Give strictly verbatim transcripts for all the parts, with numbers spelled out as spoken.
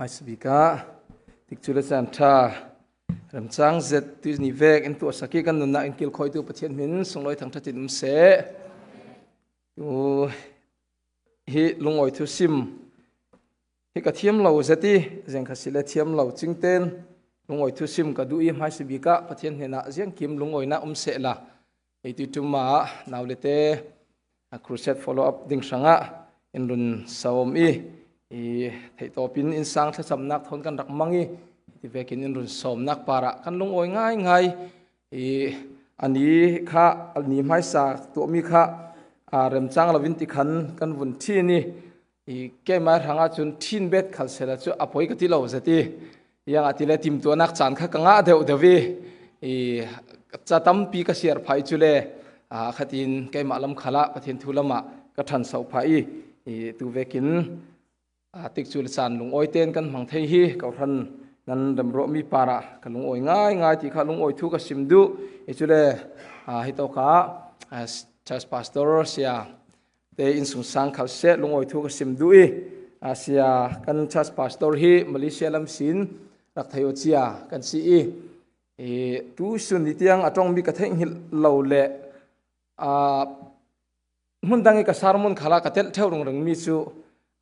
Hmaisabik ah tikcu le caan ṭha remcang zet tui ni vek in tuahsak i kan nunnak in kilkhawitu Pathian hmin sunglawi thangṭhat in um seh. Tu hi lungawi thusim hi ka thiam lo zet i, ziangkhat si le thiam lo cingten lungawi thusim ka duh i, hmaisabik ah Pathian hnenah ziangkim lungawinak um sehla, ei tuiṭum ah nau le te a crusade follow up ding hrangah in run sawm i, i theihtawpin in sang thlacamnak thawn kan rak mang i, ti vekin in run sawmnak parah kan lungawi ngaingai. I a ni kha, a ni hmaisa tuahmi kha, a remcang lo in ti khan kan vun ṭhin i, i keimah hrangah cun ṭhin bet khal sehla cu a poi ka ti lo zet i, ziangahtile timtuahnak caan kha ka ngah deuh deuh i, i ca tampi ka siar phah i cu le, a khatin keimah lam khalah Pathian thu lamah ka ṭhanso phah i, i tu vekin a tikcu le caan lungawi ten kan hmang thei hi kohhran nan remruahmi parah ka lungawi ngaingai ti kha lungawi thu ka sim duh i cu le, a hitawkah a church pastor sia te in sungsang khal seh lungawi thu ka sim duh i, a sia kan church pastor hi Malaysia lam sin rak thei aw cia kan si i, i tuisun ni tiang a ṭongmi ka theih hngilh lo le, a hmun dang i ka sermon khalah ka telh ṭheu ringringmi cu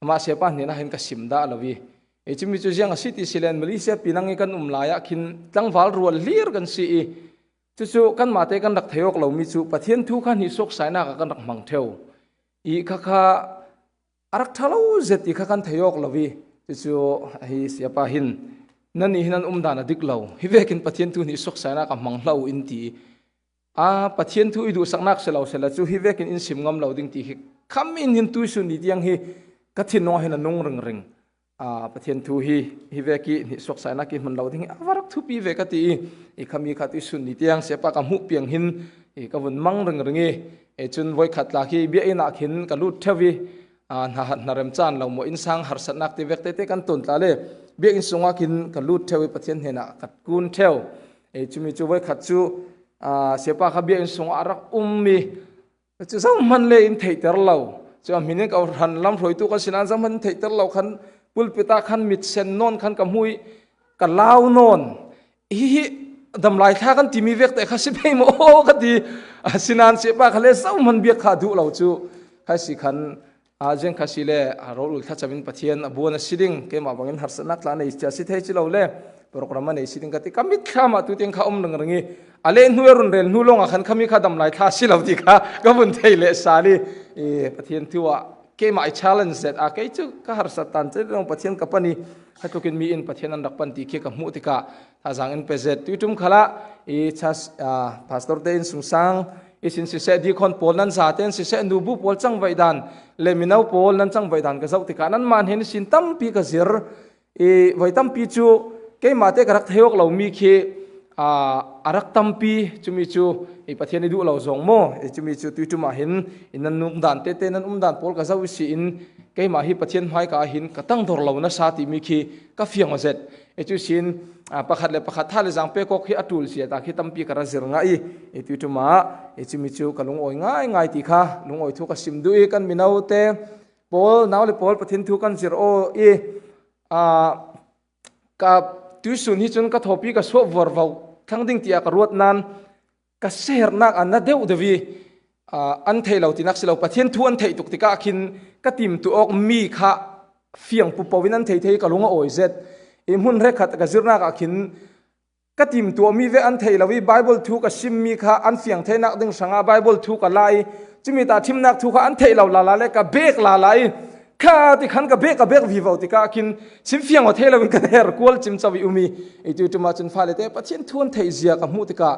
amah siapa hnenah hin ka sim dah lo i, i cumi cu ziang a si ti si len Malaysia pinang i kan um lai ah khin tlangval rual hlir kan si i, cucu kanmah te kan rak thei awk lomi cu Pathian thu kha hnihsuak sainak ah kan rak hmang ṭheu i, kha kha a rak ṭha lo zet ti kha kan thei awk lo i, cucu hi siapa hin, "Nannih hi nan umdan a dik lo, hi vekin Pathian thu hnihsuak sainak ah hmang hlah uh," in ti. A Pathian thu i duhsaknak si lo sehla cu hi vekin in sim ngam lo ding ti hi kham in hin tuisun ni tiang hi ka thinlung ah hin a nung ringring. A Pathian thu hi, hi vek i hnihsuak sainak i hman lo ding hi a va rak thupi ve ka ti i, i khami kha tuisun ni tiang siapa ka hmuh piang hin i ka vun mang ringring i, e cun voikhat tla khi biakinn ah khin ka lut ṭheu i, a hna, hna remcang lo maw, innsang harsatnak ti vek tete kan ton tla le, biakinn sungah khin ka lut ṭheu i Pathian hnenah ka kun ṭheu. E cumi cu voikhat cu, a siapa kha biakinn sungah a rak um i, cu zohman le in theihter lo. Cu a hmin in ka hran lam hruaitu kan si nain zohman in theihter lo khan pulpit ah khan mit sen nawn khan ka hmu i ka lau nawn. Hihi damlai thla kan timi vek te kha si pei maw ka ti. A si nain siapa kha le zohman biak kha duh lo cu kha si khan, a ziang kha si le, a rawl ul thlacam in Pathian a buan a si ding, keimah bangin harsatnak tla nei cia si thei ci lo le, program a nei si ding ka ti. Ka mitthlam ah tu tiang kha um ringring i, a leh hnu a run rel hnu lawngah khan khami kha damlai thla si lo ti kha ka vun thei leh sal i, i Pathian thu ah keimah i challenge zet a, kei cu ka harsat tan cei lawng Pathian ka pan i, khatlukin mi in Pathian an rak pan ti khi ka hmuh tikah, thazaang in pe zet. Tuiṭum khalah i chas, a, pastor te in sungsang i sin siseh, deacon pawl nan zate in siseh, nubu pawl cangvaih dan le mino pawl nan cangvaih dan ka zoh tikah nanmah hnen ihsin tampi ka zir. I voi tampi cu keimah te ka rak thei awk lomi khi, a, a rak tampi, cumi cu i Pathian i duh lo zong maw? I cumi cu tuiṭum ah hin i nan nungdan tete, nan umdan pawl ka zoh ihsi in keimah hi Pathian hmaika ah hin ka tangdor lo nasa timi khi ka fiang aw zet. I cu sin, a, pakhat le pakhat tha le zang pek awk hi a ṭul sia ta khi tampi ka ra zir ngah i, i tuiṭum ah i cumi cu ka lungawi ngaingai ti kha lungawi thu ka sim duh i, kan mino te pawl, nau le pawl Pathian thu kan zir aw i, a, ka tuisun hi cun ka thawpi ka suah vuarvo thlang ding tiah ka ruat nain ka siaherhnak a na deuh deuh i, aa, an theih lo tinak si lo, Pathian thu an theih tuk tikah khin ka timtuah awk mi kha fiang pupo in an thei thei ka lung a awi zet. I hmun hrekkhat ka zirnak ah khin ka timtuah mi ve an theih lo i, Baibal thu ka sim mi kha an fiang theinak ding hrangah Baibal thu ka la i, cumi ta thimnak thu kha an theih lo lala le ka bek lala i, kha ti khan ka bek, ka bek vivo tikah khin sim fiang aw thei lo in ka her kual cimco i um i, i tuiṭum ah cun fale te Pathian thu an theih zia ka hmuh tikah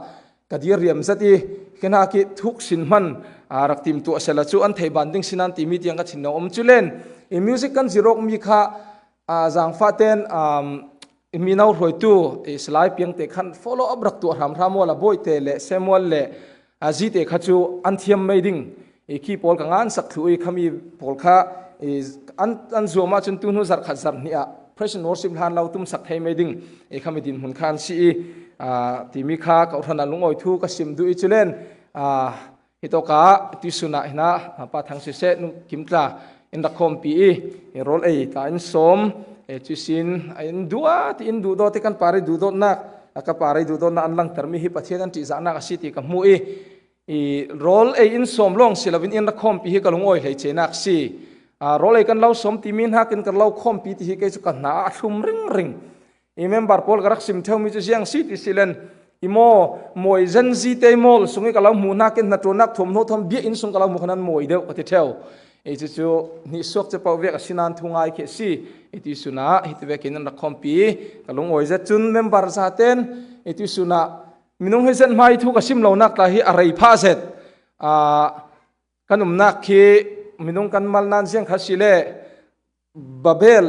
ka dir riam zet i, khin haki thuk sin hman, aa, rak timtuah sehla cu an theih ban ding si nan timi tiang ka thinlung um cu len. I music kan zir awk mi kha, aa, zangfah ten, aam, i mino hruaitu, i Salai Piang te khan follow up rak tuah hramhram awla Bawi te le Samuel le, aa, Zi te kha cu an thiam mei ding. I khi pawl ka ngansak thluh i khami pawl kha i an, an zuam ahcun tu hnu zarh khat zarh hnih ah praise and worship hlan lo tumsak thei mei ding i khami dinhmun kha an si i, aa, timi kha ka hran a lungawi thu ka sim duh i cu len, aa, hitawkah tuisun ah hin ah, aa, Pa Thang siseh, Nu Kim tla in rak khawmpi i, i rawl ei tla in sawm, E, cuisin, a in duh a, ti in duhdawt te kan parei duhdawtnak, a ka parei duhdawtnak an langter mi hi Pathian an ṭihzahnak a si ti ka hmu i, i rawl ei in sawm lawng si loin in ra khawmpi hi ka lungawi hleicenak si. A, rawl ei kan lo sawm timi hnakin ka lo khawmpi ti hi kei cu ka hna ah a thlum ringring. I member pawl ka rak sim ṭheu mi cu ziang si ti si len, i maw, mawi zenzi te mawl sung i ka lo hmuh hnakin hnaṭuannak thuamhnaw thawn biakinn sung ka lo hmuh khan an mawi deuh ka ti ṭheu. I cucu hnihsuak capo vek a si nain thu ngai khi a si. I tuisun ah hiti vekin an rak khawmpi i ka lungawi zet cun member zaten i tuisun ah minung hi zet hmai thu ka sim lonak tla hi a rei phah zet. Aa, kan umnak khi minung kan mal nain ziang kha si le Babel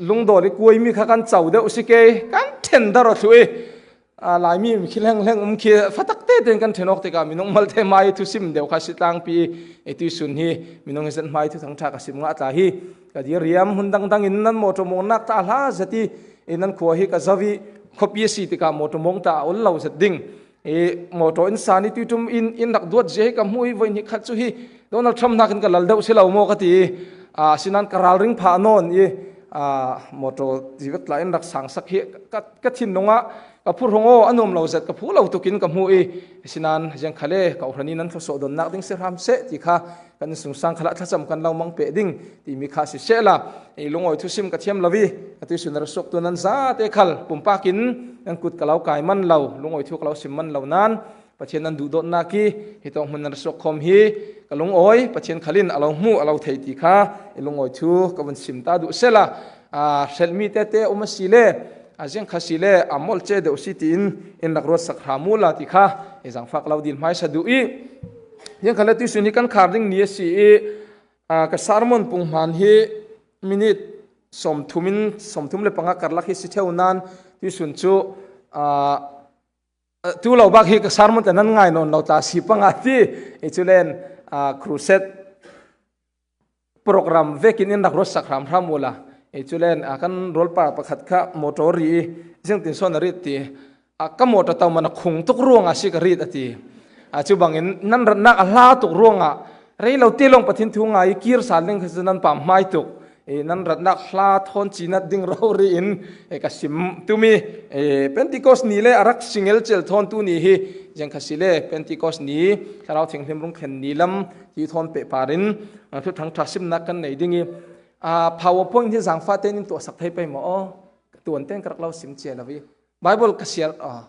lungdawl i kuaimi kha kan co deuh si ke, kan ṭhen dar aw thluh i, aa, Laimi khi hlenghleng um khi fatak tein kan ṭhen awk tikah minung malte hmai thusim deuh kha si tlangpi i, i tuisun hi minung hi zet hmai thuthang ṭha ka sim ngah tla hi ka diriam. Hun dangdang in nan mawṭaw mawngnak ta a hla zet i, i nan khua hi ka zo i khuapi a si tikah mawṭaw mawng ta a ol lo zet ding. I mawṭaw in san i tuiṭum in, in rak duat zia hi ka hmu i voi hnih khat cu hi Donald Trump hnakin ka lal deuh si lo maw ka ti i, aa, sinan ka ralring phah nawn i, aa, mawṭaw ti vek tla in rak sangsak hi ka, ka thinlung ah ka phu hrawng aw a nuam lo zet ka phu lo tukin ka hmu i, sinan ziang khal e ka uhran i nan thluasuah donnak ding si hram seh ti kha kan innsungsang khalah thlacam kan lo mang peh ding timi kha sisehla, i lungawi thusim ka thiam lo i, a tuisun a ra suaktu nan zate khal pumpak in nan kut ka lo kai man lo, lungawi thu ka lo sim man lo nain Pathian nan duhdawtnak i hitawk hmun nan ra suak khawm hi ka lungawi, Pathian khal in a lo hmuh a lo thei ti kha i lungawi thu ka vun sim ta duh sehla, aa, hrelhmi tete a um a si le, a ziang kha si le a mawlh ce deuh si tiin in rak ruatsak hram uhla ti kha i zangfak lo dil hmaisa duh i, ziang khal le tuisun hi kan khar ding ni a si i, aa, ka sermon pung hmaan hi minute sawmthum in, sawmthum le panga karlak hi si ṭheu nain tuisun cu, aa, tu lo bak hi ka sermon te nan ngai nawn lo ta si panga ti i cu len, aa, crusade program vekin in rak ruatsak hramhram uhla. I cu len, a, kan rualpa pakhat kha mawṭaw ri i, ziangtin sawn a rit ti, a, ka mawṭaw tau man a khung tuk ruangah si ka rit a ti. A, cu bangin nan ratnak a hla tuk ruangah rei lo ti lawng Pathian thu ngai i kir sal ding kha cu nan pam hmai tuk. I, nan ratnak hla thawn cinat ding rori in, e, ka sim tumi, e, Pentecost ni le a rak si ngelcel thawn tu ni hi ziang kha si le Pentecost ni Thlarau Thianghlim rung thlen ni lam ti thawn pehpar in, a, thuthang ṭha simnak kan nei ding i, a, PowerPoint hi zangfah tein in tuahsak thei pei maw? Aw, ka tuan tein ka rak lo sim cia lo i. Bible ka siar, a,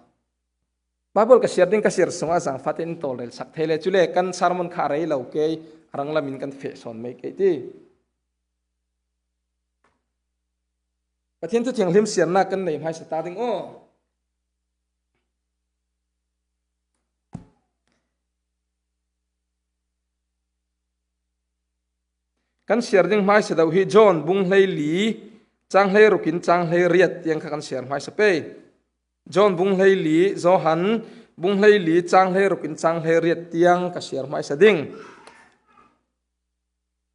Bible ka siar ding ka siar sungah zangfah tein in tawlrel sak thei le, cule kan sermon kha a rei lo kei, a rang lam in kan feh sawn mai kei ti. Pathian thu thianghlim siarnak kan nei hmaisa ta ding aw. Kan siar ding hmaisa deuh hi John bung hleili, cang hleiruk in cang hleiriat tiang kha kan siar hmaisa pei. John bung hleili, Johan bung hleili, cang hleiruk in cang hleiriat tiang ka siar hmaisa ding.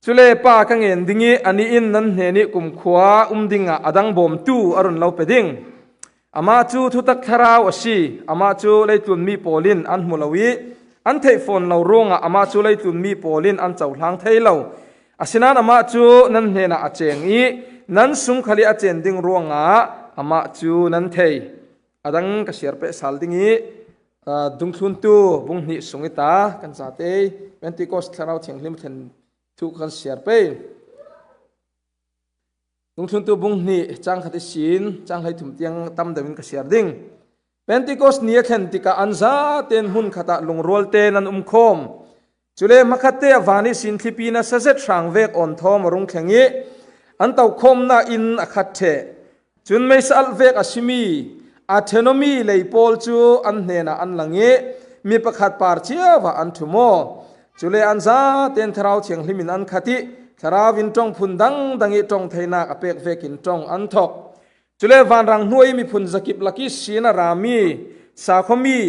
Cule Pa ka ngen ding i, anih in nan hnen i kumkhua um dingah a dang bawmtu a run lo pe ding. Amah cu thutak thlarau a si. Amah cu leitlun mi pawl in an hmu lo i an theih fawn lo ruangah amah cu leitlun mi pawl in an cohlang thei lo. Asinain amah cu nan hnenah a ceng i nan sung khal i a cen ding ruangah amah cu nan thei. A dang ka siar peh sal ding i, aa, Dungthluntu bung hnih sung i ta kan zate Pentecost Thlarau Thianghlim thlen thu kan siar pei. Dungthluntu bung hnih cang khat ihsin cang hleithum tiang tam deuh in ka siar ding. Pentecost ni a thlen tikah an zaten hmun khatah lungrual tein an um khawm. Cule hmakhatte ah van ihsin thlipi nasa zet hrang vek awnthawm a rung thleng i an tokhawmna inn a khat ṭheh. Cun meisa alh vek a simi a ṭhenomi lei pawl cu an hnenah an lang i mi pakhat par cio ah an ṭhum aw. Cule an zaten Thlarau Thianghlim in an khat i thlarau in ṭong phun dangdang i ṭong theinak a pek vekin ṭong an thok. Cule vanrang hnuai i miphun zakip lak ihsin a rami sakhuami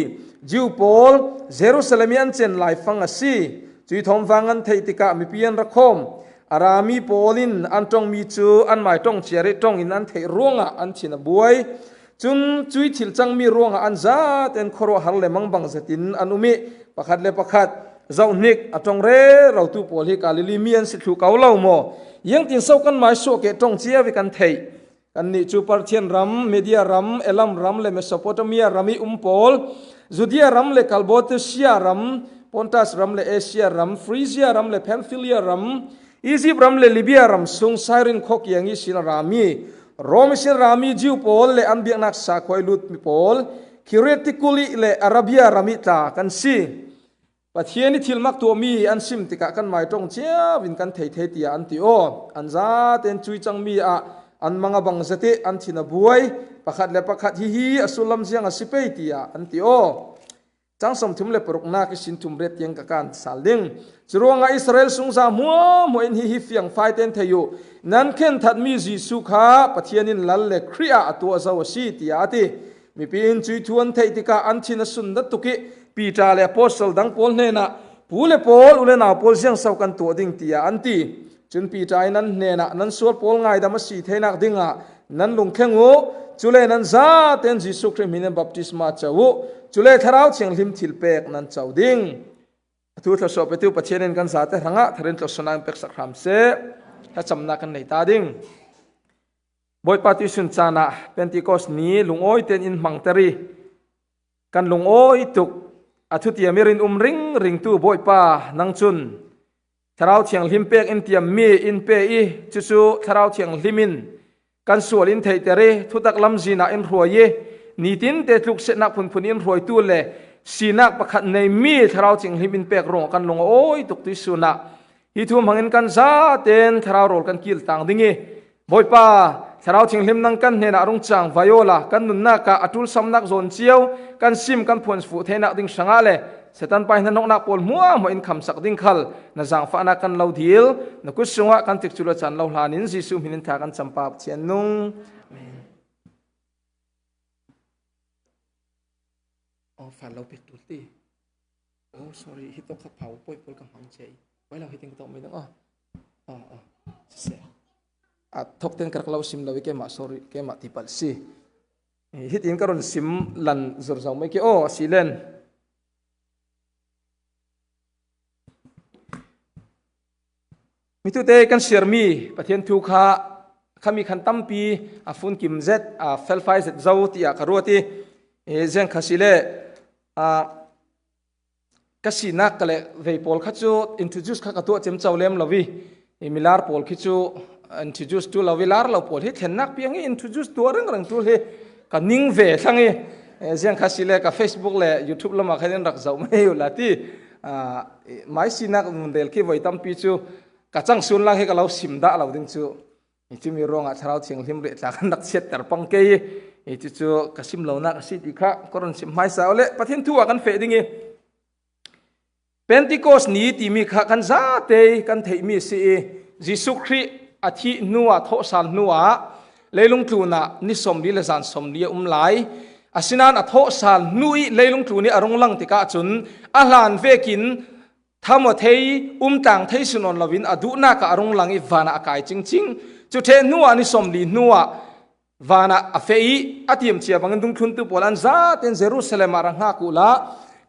Jew pawl Jerusalem i an cen laifang a si. Cuih thawmvang an theih tikah mipi an ra khawm. A rami pawl in an ṭongmi cu anmai ṭong ciar i ṭong in an theih ruangah an thin a buai. Cun cuih thil cangmi ruangah an zaten khuaruahhar le mangbang zetin an um i pakhat le pakhat, zohhnik, a ṭong rerotu pawl hi Galilee mi an si thluh ko lo maw? Ziangtin so kanmai suah ke ṭong cio i kan theih? Kannih cu Parthian ram, Media ram, Elam ram le Mesopotamia ram i um pawl, Judea ram le Kalbotusia ram, Pontas ram le Asia ram, Frisia ram le Pamphilia ram, Izipt ram le Libia ram sung Sairin khuakiang ihsin a rami, Rom ihsin a rami Jew pawl le an biaknak sakhua i lutmi pawl, Kirit tikulh le Arabia ram i tla kan si. Pathian i thilmak tuahmi an sim tikah kanmai ṭong cio in kan thei thei, tiah an ti aw. An zaten cui cangmi ah an mang a bang zet i an thin a buai. Pakhat le pakhat, hihi a sullam ziang a si pei, tiah an ti aw. Cang sawmthum le paruknak ihsin thum riat tiang ka kan sal ding. Curuangah Israel sungza hmuahhmuah in hihi fiangfai ten thei uh. Nan khen thatmi Jesuh kha Pathian in Lal le Khrih ah a tuah zo a si, tiah a ti. Mipi in cui thu an theih tikah an thin a sun natuk i Peter le apostol dang pawl hnenah, "Pu le pawl, u le nau pawl, ziangso kan tuah ding?" tiah an ti. Cun Peter in an hnenah, "Nan sual pawl ngaidam a si theinak dingah nan lungthleng uh, cule nan zaten Jesuh Khrih hmin in baptisma co uh, cule Thlarau Thianghlim thilpek nan co ding." A thu thluasuah petu Pathian in kan zate hrangah thar in tluasuahnak in peksak hram seh. Thlacamnak kan nei ta ding. Bawipa tuihsun caan ah Pentecost ni lungawi tein in hmangter i kan lungawi tuk, a thutiam i rinum ringringtu Bawipa, nang cun Thlarau Thianghlim pek in tiammi in pe i, cucu Thlarau Thianghlim in kan sual in theihter i, thutak lamzin ah in hruai i, nitin te tluksetnak phunphun in hruaitu le sinak pakhat neimi Thlarau Thianghlim in pek ruangah kan lung a awi tuk tuihsun ah, hi thu hmangin kan zaten thlarau rawl kan kiltang ding i, Bawipa, Thlarau Thianghlim nang kan hnenah rung cangvai awla kan nunnak ah a ṭulsamnak zawn cio kan sim kan phuanfuh theinak ding hrangah le Satan pa i hnahnawknak pawl hmuahhmuah in khamsak ding khal na zaangfahnak kan lo dil, na kut sungah kan tikcu le caan lo hlanin Jesuh hmin in tha kan cam pa Pathian nung. Amen. Oh, file lo pek tul ti. Oh, sorry, hi tawk kha PowerPoint pawl ka hmang cia i. Vai lo, hi ting ka tawk mai dang. Oh, oh, oh. Siseh. A thawk ten ka rak lo sim lo i keimah, sorry, keimah tipal si. Eh, hi ting ka run sim lan zur zo mai ke. Oh, a si len. Mitute kan siarmi Pathian thu kha, khami khan tampi a fun kim zet, a felfai zet zo tiah ka ruat i, e, ziang kha si le, a, ka sinak ka le vei pawl kha cu introduce kha ka tuah ciamco lem lo i, e, milar pawl khi cu introduce tu lo i, lar lo pawl hi thlennak piang i introduce tuah ringreng tu hi ka ning ve thlang i, e, ziang kha si le ka Facebook le YouTube lamah khan in rak zoh mai uh la ti, a, e, mai sinak mun rel khi voi tampi cu ka cang sun lang hi ka lo sim dah lo ding cu. Hi cumi ruangah Thlarau Thianghlim riah tla kan rak chiatter pang ke i, hi cucu ka sim lonak a si ti kha ka run sim hmaisa uh le Pathian thu ah kan feh ding i, Pentecost ni timi kha kan zate kan theihmi a si i, Jesuh Khrih a thih hnuah, thawhsal hnuah leilung tlunah ni sawmli le zan sawmli a um lai. Asinain a thawhsal hnu i leilung tlun i a rung lang tikah cun a hlan vekin thamuat thei, umtlang thei si nawn loin a duhnak ah a rung lang i vanah a kai cingcing. Cu ṭheh hnuah ni sawmli hnuah vanah a feh i a tiam cia bangin dungthluntu pawl an zaten Jerusalem ah rak hngak uhla,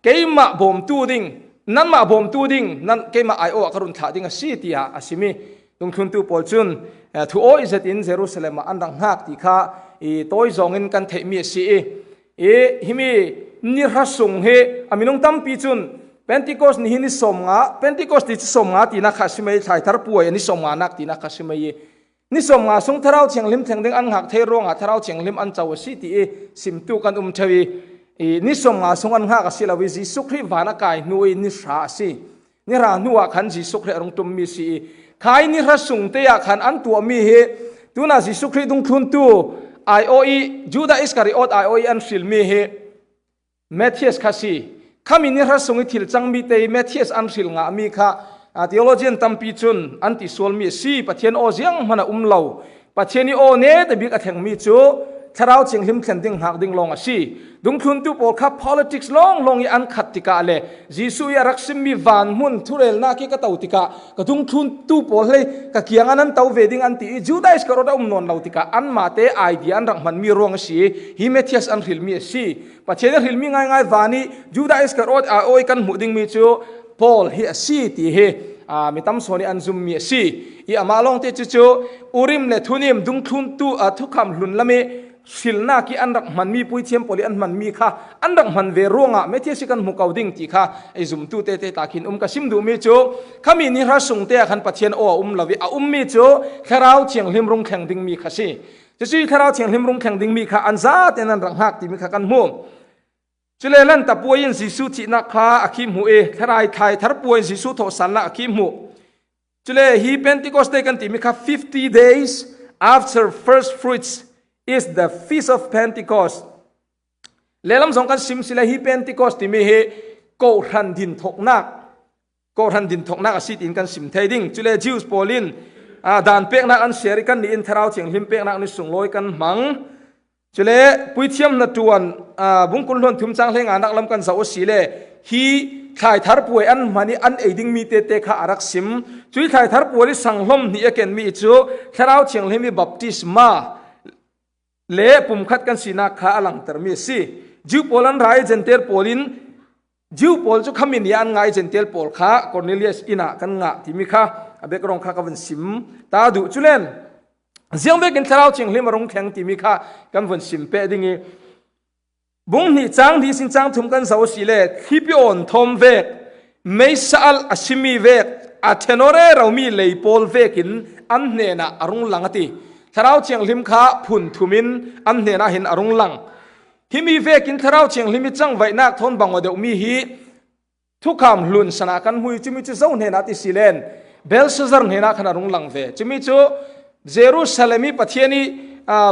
keimah bawmtu ding, nanmah bawmtu ding, nan, keimah aiawh ah ka run thlah ding a si, tiah a sim i dungthluntu pawl cun, eh, thu awi zetin Jerusalem ah an rak hngak ti kha i tawi zawngin kan theihmi a si i, i himi ni hra sung hi a minung tampi cun Pentecost ni hi ni sawmnga, Pentecost ti cu sawmnga tinak kha a si mai, thlaithar puai a ni sawmnganak tinak kha a si mai i, ni sawmnga sung Thlarau Thianghlim thleng ding an hngak thei ruangah Thlarau Thianghlim an co a si ti i simtu kan um ṭheu i, i ni sawmnga sung an hngak a si lo i, Jesuh Khrih van a kai hnu i ni hra a si. Ni hra hnuah khan Jesuh Khrih a rung ṭummi a si i, khai ni hra sung te ah khan an tuahmi hi, tunah Jesuh Khrih dungthluntu aiawh i, Judah Iskariot aiawh i an hrilmi hi, Matthias kha si. Khami ni hra sung i thil cangmi te i Matthias an hril ngahmi kha, a, theologian tampi cun an ti sualmi a si. Pathian aw zianghman a um lo, Pathian i aw neta bik a thlengmi cu Thlarau Thianghlim thlen ding hngak ding lawng a si. Dungthluntu pawl kha politics lawnglawng i an khat tikah le Jesuh i a rak simmi vanhmun thurelnak i ka to tikah ka dungthluntu pawl hlei ka kiangah nan to ve ding an ti i, Judah Iskariot a um nawn lo tikah anmah te idea an rak hmanmi ruang a si i, hi Matthias an hrilmi a si. Pathian i hrilmi ngaingai van i Judah Iskariot aiawh i kan hmuh dingmi cu Paul hi a si ti hi, aa, mi tam sawn i an zummi a si. Hi amah lawngte cucu Urim le Thunim dungthluntu a thukham hlun lam i hrilnak i an rak hmanmi, puithiam pawl i an hmanmi kha an rak hman ve ruangah Matthew si kan hmu ko ding ti kha ei zumtu tete ta khin um ka sim duhmi cu, khami ni hra sungte ah khan Pathian aw a um lo i a ummi cu Thlarau Thianghlim rung thleng dingmi kha si. Cucu Thlarau Thianghlim rung thleng dingmi kha an zate nan rak hngak timi kha kan hmu. Cule Lanta puai in Jesuh thihnak kha a khi hmuh i, thlai, thlai thar puai in Jesuh thawhsalnak a khi hmuh. Cule hi Pentecost Day kan timi kha fifty days after first fruits is the Feast of Pentecost. Lelam zong kan sim sile hi Pentecost timi hi kohhran din thoknak, kohhran din thoknak a si tiin kan sim thei ding. Cule Jews pawl in, aa, dan peknak an siar i kan ni in Thlarau Thianghlim peknak ni sunglawi kan hmang. Cule puithiam hna tuan, aa, bungkul hluan thum cang hlei nganak lam kan zoh a si le hi thlai thar puai an hman i an ei dingmi tete kha a rak sim. Cui thlai thar puai i sanghlom hnih a kenmi cu Thlarau Thianghlim i baptisma le pumkhat kan sinak kha a langtermi a si. Jew pawl an ra i Gentile pawl in Jew pawl cu khamin i an ngai Gentile pawl kha Cornelius inn ah kan ngah timi kha a background kha ka vun sim ta duh. Culen ziang vekin Thlarau Thianghlim a rung thleng timi kha kan vun sim peh ding i, bung hnih cang hnih sin cang thum kan zoh a si le thlipi awn thawm vek, meisa alh a simi vek, a ṭhen aw reromi lei pawl vekin an hnenah a rung lang a ti. Thlarau Thianghlim kha phun thumin an hnenah hin a rung lang. Himi vekin Thlarau Thianghlim i cangvaihnak thawn bang aw deuhmi hi thukham hlun sanah kan hmu i, cumi cu zo hnenah ti si len Belshazzar hnenah khan a rung lang ve. Cumi cu Jerusalem i Pathian i, aa,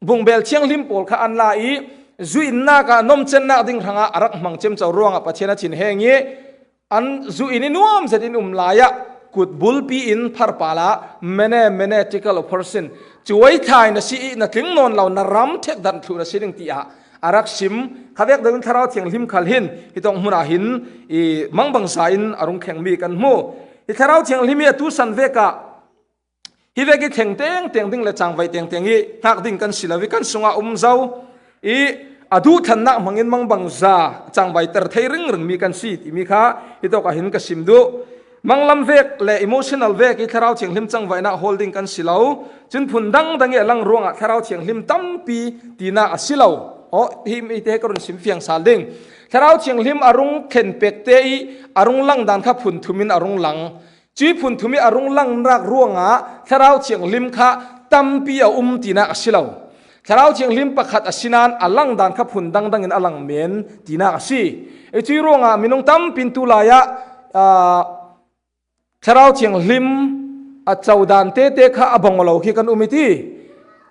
bungbel thianghlim pawl kha an la i, zuinnak ah nomcennak ding hrangah a rak hmang ciamco ruangah Pathian a thin heng i, an zu in i nuam zetin um lai ah kut bulpi in pharpal ah mene, mene, tekel upharsin, cuai thlai na si i na tling nawn lo, na ram thek danh thluh na si ding tiah a rak sim. Kha vek deuh in Thlarau Thianghlim khal hin hitawk hmun ah hin i mangbangza in a rung thlengmi kan hmu. Hi Thlarau Thianghlim hi a tusan vek ah hi vek i thleng tengteng ding le cangvaih tengteng i hngak ding kan si lo i, kan sungah um zo i, a duhthlannak hmangin mangbangza cangvaihter thei ringringmi kan si timi kha hitawk ah hin ka sim duh. Manglam vek le emotional vek i Thlarau Thianghlim cangvaihnak hawl ding kan si lo. Cun phun dangdang i a lang ruangah Thlarau Thianghlim tampi tinak a si lo. Aw, hi, hi te ka run sim fiang sal ding. Thlarau Thianghlim a rung thlen pek te i a rung lang dan kha phun thum in a rung lang. Cui phun thum i a rung langnak ruangah Thlarau Thianghlim kha tampi a um tinak a si lo. Thlarau Thianghlim pakhat a si nain a lang dan kha phun dangdang in a lang men tinak a si. I cui ruangah minung tampi in tu lai ah, aa, Thlarau Thianghlim a co dan tete kha a bang aw lo khi kan um i ti.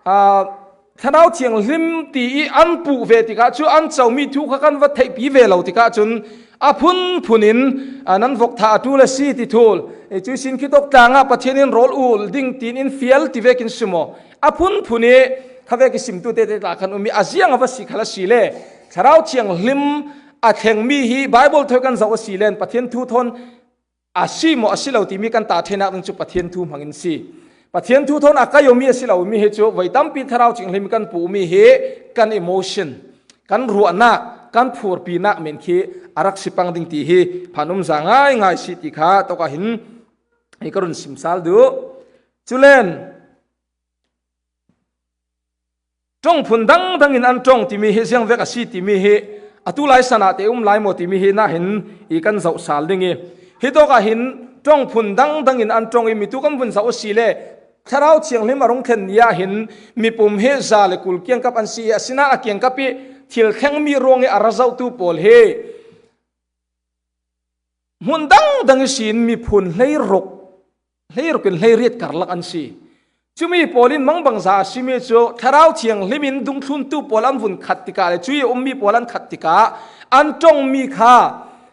Aa, Thlarau Thianghlim ti i an puh ve tikah cu an comi thu kha kan va theihpi ve lo tikah cun a phunphun in, aa, nan vok thah a ṭul a si ti thul. I cui sin khitawk tlang ah Pathian in rawl ul ding tiin in fial ti vekin sim aw. A phunphun i kha vek i simtu tete tla kan um i a ziang a va si khal a si le Thlarau Thianghlim a thlengmi hi Baibal thawi kan zoh a si len Pathian thu thawn a si maw a si lo timi kan ta theinak ding cu Pathian thu hmangin si. Pathian thu thawn a kaiomi a si lomi hi cu voi tampi Thlarau Thianghlim kan puhmi hi kan emotion, kan ruahnak, kan phurpinak men khi a rak si pang ding ti hi phan um za ngaingai si ti kha tawk ah hin hi ka run sim sal duh. Culen ṭong phun dangdang in an ṭong timi hi ziang vek a si timi hi atu lai san ah te um lai maw timi hi nahin i kan zoh sal ding i, hitawk ah hin ṭong phun dangdang in an ṭong i mi tu kan vun zoh a si le Thlarau Thianghlim a rung thlen ni ah hin mipum hi za le kul kiangkap an si i, asinain a kiangkap i thil thlengmi ruang i a ra zohtu pawl hi hmun dangdang ihsin miphun hleiruk, hleiruk in hleiriat karlak an si. Cumi pawl in mangbangza a simi cu Thlarau Thianghlim in dungthluntu pawl an vun khat tikah le cui a ummi pawl an khat tikah an ṭongmi kha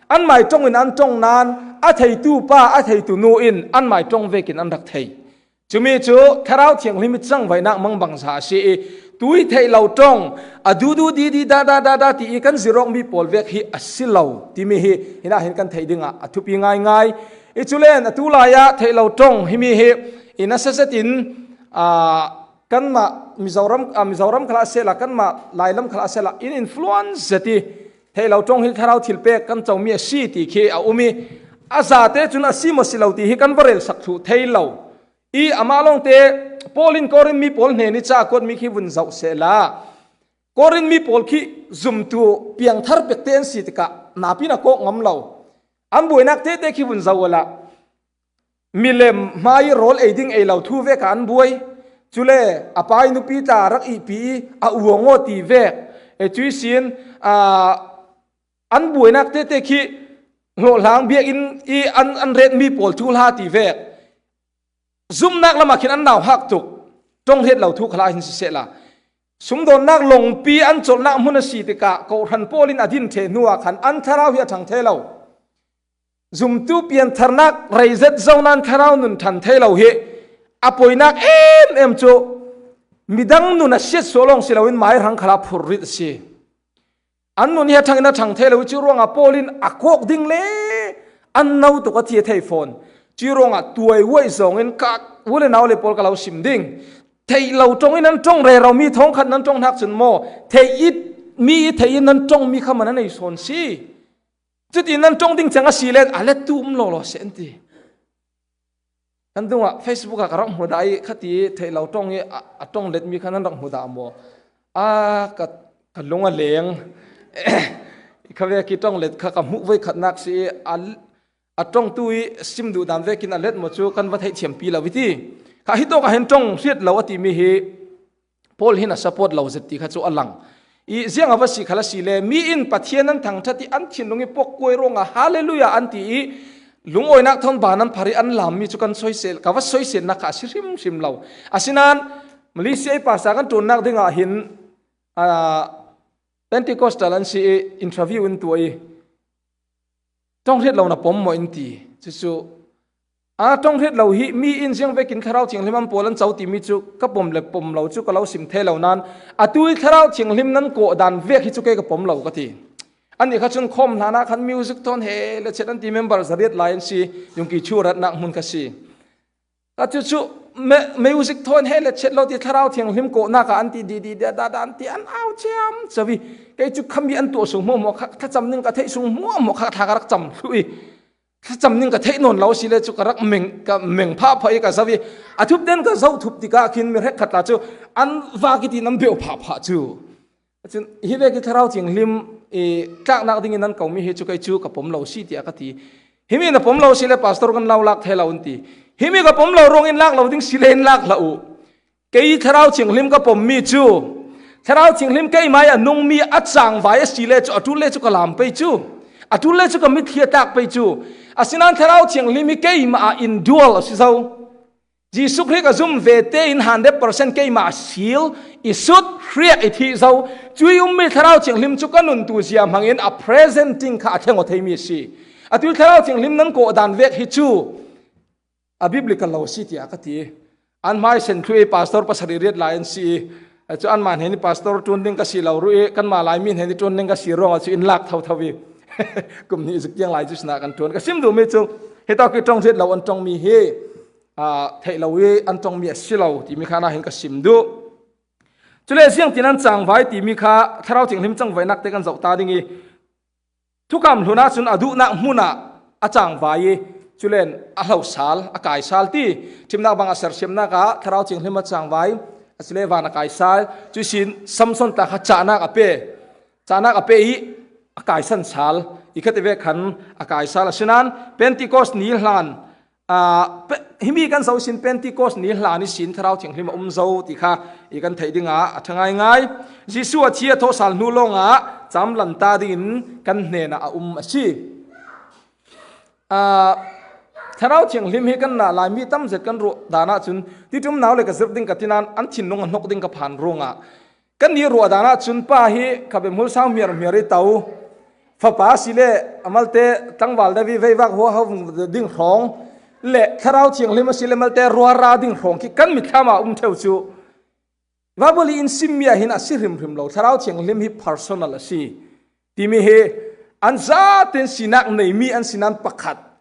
an mai ṭong in an ṭong nain a theitu pa, a theitu nu in an mai ṭong vekin an rak thei. Cumi cu Thlarau Thianghlim i cangvaihnak mangbangza a si i, tui theih lo ṭong, a dudu didi dada dada ti i kan zirawkmi pawl vek hi a si lo timi hi hinah hin kan theih dingah a thupi ngaingai. I culen atu lai ah theih lo ṭong himi hi i nasa zetin, aa, kanmah Mizoram, aa, Mizoram khalah a sehla, kanmah lailam khalah a sehla in influence zet i, theih lo ṭong hi thlarau thilpek kan comi a si ti khi a um i, a zate cun a si maw si lo ti hi kan va relsak thluh thei lo. I amah lawngte Paul in Korin mi pawl hnen i ca a kuat mi khi vun zoh sehla, Korin mi pawl khi zumtu piangthar pekte an si tikah napi na kawk ngam lo. An buainak tete khi vun zoh uhla, milem hmai rawl ei ding ei lo thu vek ah an buai. Cule a pai nupi tla rak ihpi i a uang aw ti vek. E cui sin, aa, an buainak tete khi hlawhhlang biakinn i an, an ret mi pawl thu hla ti vek. Zumnak lamah khin an nauhak tuk. Ṭong hriat lo thu khalah hin sisehla, sumdawnnak lawngpi an colhnak hmun a si tikah kohhran Paul in a din ṭheh hnuah khan an thlarau hi a ṭhang thei lo. Zumtu piantharnak reizet zo nan thlarau nun ṭhan thei lo hi a poinak em em cu midang nun a siatsuah lawng si loin mai hrang khalah phurrit a si. An nun hi a ṭhangin a ṭhang thei lo i cu ruangah Paul in a kawk ding le an no tuk a thi a thei fawn. Cu ruangah tuai uaih zawngin ka u le nau le pawl ka lo sim ding. Theih lo ṭongin an ṭong rero mi thawngkhat nan ṭong hnak cun maw, theih it mi i theih in nan ṭong mi kha man a nei sawn si. Cuti nan ṭong ding cang a si le a let tu um lawlaw seh an ti. Kan dungah Facebook ah ka rak hmu dah i khati theih lo ṭong i a, a ṭong let mi kha nan rak hmu dah maw? A ka, ka lung a leng. Kha vek i ṭong let kha ka hmuh voi khatnak si i a, a ṭongtu i sim duh dan vekin a let maw cu kan va theih thiampi lo i ti. Kha hi tawk ah hin ṭong hriat lo a timi hi Paul hin a support lo zet ti kha cu a lang. I ziang a va si khal a si le, mi in Pathian an thangṭhat i an thinlung i pawkkuai ruangah Hallelujah an ti i lungawinak thawn ban an phar i an lam mi cu kan soisel, ka va soiselnak kha a si hrimhrim lo. Asinain Malaysia i pasa kan ṭuannak dingah hin, aa, Pentecostal an si i interview in tuah i, ṭong hriat lo na pom maw in ti. Cucu, a ṭong hriat lo hi mi in ziang vekin Thlarau Thianghlim an pawl an co timi cu ka pom le pom lo cu ka lo sim thei lo nan, atu i Thlarau Thianghlim nan kawh dan vek hi cu kei ka pom lo ka ti. Annih kha cun khawm hlan ah khan music thawn he le chet an ti, member zariat lai an si, Yungki Chu ratnak hmun kha si. Ka cucu me-, music thawn he le chet lo ti, Thlarau Thianghlim kawhnak ah an ti di, di, da, da, da an ti, an au ciam cawi. Kei cu khami an tuah sung hmuahhmuah kha thlacam ning ka theih sung hmuahhmuah kha thla ka rak cam thluh i, thlacam ning ka theih nawn lo si le cu ka rak meng, ka meng phah phah i ka zoh i, a thup den ka zoh thup tikah khin mi hrekkhat tla cu an vak i ti nan beuh phah phah cu. Cun hi vek i Thlarau Thianghlim i tlaknak dingin nan komi hi cu kei cu ka pom lo si tiah ka ti. Himi na pom lo si le pastor kan lo lak thei lo an ti. Himi ka pom lo ruangin lak lo ding si le in lak hlah u. Kei Thlarau Thianghlim ka pommi cu Thlarau Thianghlim keimah i a nungmi a cangvai a si le cu a ṭul le cu ka lam pei cu, a ṭul le cu ka mitthli a tlak pei cu. Asinain Thlarau Thianghlim hi keimah ah indwell a si zo. Jesuh Khrih ka zum ve tein hundred percent keimah a sil i sut hriak i thih zo. Cui ummi Thlarau Thianghlim cu ka nuntu zia hmangin a presenting kha a thleng aw theimi a si. Atu i Thlarau Thianghlim nan kawh dan vek hi cu a biblical lo a si tiah ka ti. An hmai sen thlu i pastor pasarih riat lai an si i, cu anmah hnen i pastor ṭuan ding ka si lo ruh i, kanmah Laimi hnen i ṭuan ding ka si ruangah cu in lak thotho i, kum hnih zik tiang lai cu sinah kan ṭuan. Ka sim duhmi cu hitawk i ṭong hriat lo an ṭongmi hi, aa, theih lo i an ṭongmi a si lo timi kha nahin ka sim duh. Cule ziangtin an cangvai timi kha Thlarau Thianghlim cangvaihnak te kan zoh ta ding i, thukam hlun ahcun a duhnak hmun ah a cangvai i, culen a hlo sal, a kai sal ti. Ṭhimnak bang a sersiamnak ah Thlarau Thianghlim a cangvai, a cule van a kai sal, cuisin Samson tla kha cahnak a pe, cahnak a pe i a kaisan sal, i khatte vek khan a kai sal. Asinain Pentecost ni hlan, aa, pe-, himi kan zoh sin Pentecost ni hlan ihsin Thlarau Thianghlim a um zo ti kha i kan theih dingah a ṭha ngaingai. Jesuh a thi a thawh sal hnu lawngah camlan ta dingin kan hnenah a um a si. Aa, Thlarau Thianghlim hi kan nah Laimi tam zet kan ruah dan ahcun, tiṭum nau le ka zirh ding ka ti nan an thinlung a hnok ding ka phan ruangah, kannih ruah dan ahcun pa hi kha bemhul sau hmiar hmiar i to, fapa a si le a malte tlangval David veivak huaho ding hrawng le Thlarau Thianghlim a si le malte ruara ding hrawng khi kan mitthlam ah a um ṭheu cu. Bible i in simmi ah hin a si hrimhrim lo, Thlarau Thianghlim hi personal a si timi hi an zaten sinak neimi an sinan pakhat.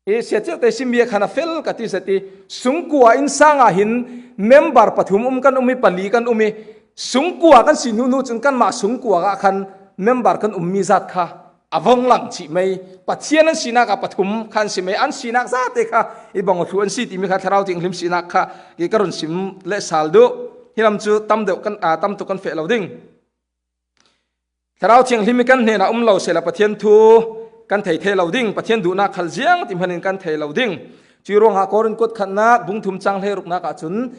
I siaciahte simmi ah khan a fel ka ti zet i, sungkua innsang ah hin member pathum um kan um i, pali kan um i, sungkua kan si hnu hnu cun kanmah sungkua ah khan member kan ummi zat kha a vong lang cih mai. Pathian an sinak a pathum kha an si mai. An sinak zate kha i bang aw thlu an si timi kha Thlarau Thianghlim sinak kha i ka run sim leh sal duh. Hi lam cu tam deuh kan, aa, tam tuk kan feh lo ding. Thlarau Thianghlim hi kan hnenah um lo sehla Pathian thu kan thei thei lo ding. Pathian duhnak khal ziang ti hmanin kan thei lo ding. Cui ruangah Korin kuat khatnak bung thum cang hleiruknak ahcun,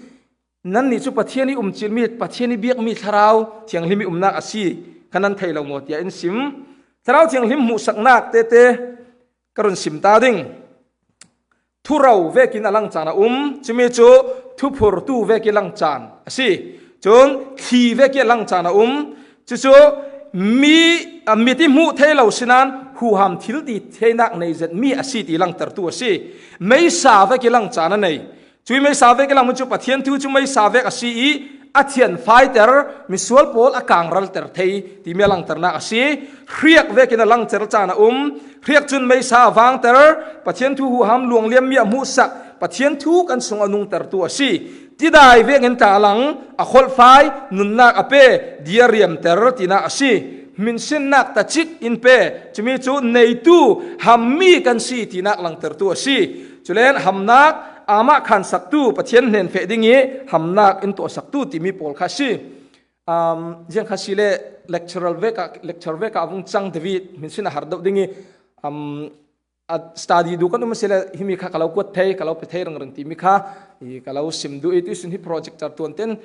nannih cu Pathian i umcilmi, Pathian i biakmi Thlarau Thianghlim i umnak a si, kha nan thei lo maw tiah in sim. Thlarau Thianghlim hmuhsaknak tete ka run sim ta ding. Thuro vekin a langcaan a um, cumi cu thuphurtu vekin langcaan a si. Cun thli vekin a langcaan a um, cucu mi, a mit i hmuh thei lo sinain huham thil ti theinak nei zetmi a si ti langtertu a si. Meisa vekin langcaan a nei. Cui meisa vek i langmi cu Pathian thu cu meisa vek a si i a thianfaiter, misual pawl a kangralter thei timi a langternak a si. Hriak vekin a langter caan a um. Hriak cun meisa a vangter, Pathian thu huham luangliammi a hmuhsak, Pathian thu kan sung a nungtertu a si. Tidai vekin tla a lang, a kholhfai, nunnak a pe, di a riamter tinak a si. Hminsinnak tacik in pe, cumi cu neitu hammi kan si tinak langtertu a si. Cule hamnak amah khansaktu, Pathian hnen feh ding i hamnak in tuahsaktu timi pawl kha a si. Um, ziang kha si le lecturer vek ah, lecture vek ah a vung cang David, hminsin a har deuh ding i, um, a study duh kan um a si le, himi kha ka lo kuat thei, ka lo pe thei ringring timi kha i ka lo sim duh i, tuisun hi projector tuan ten,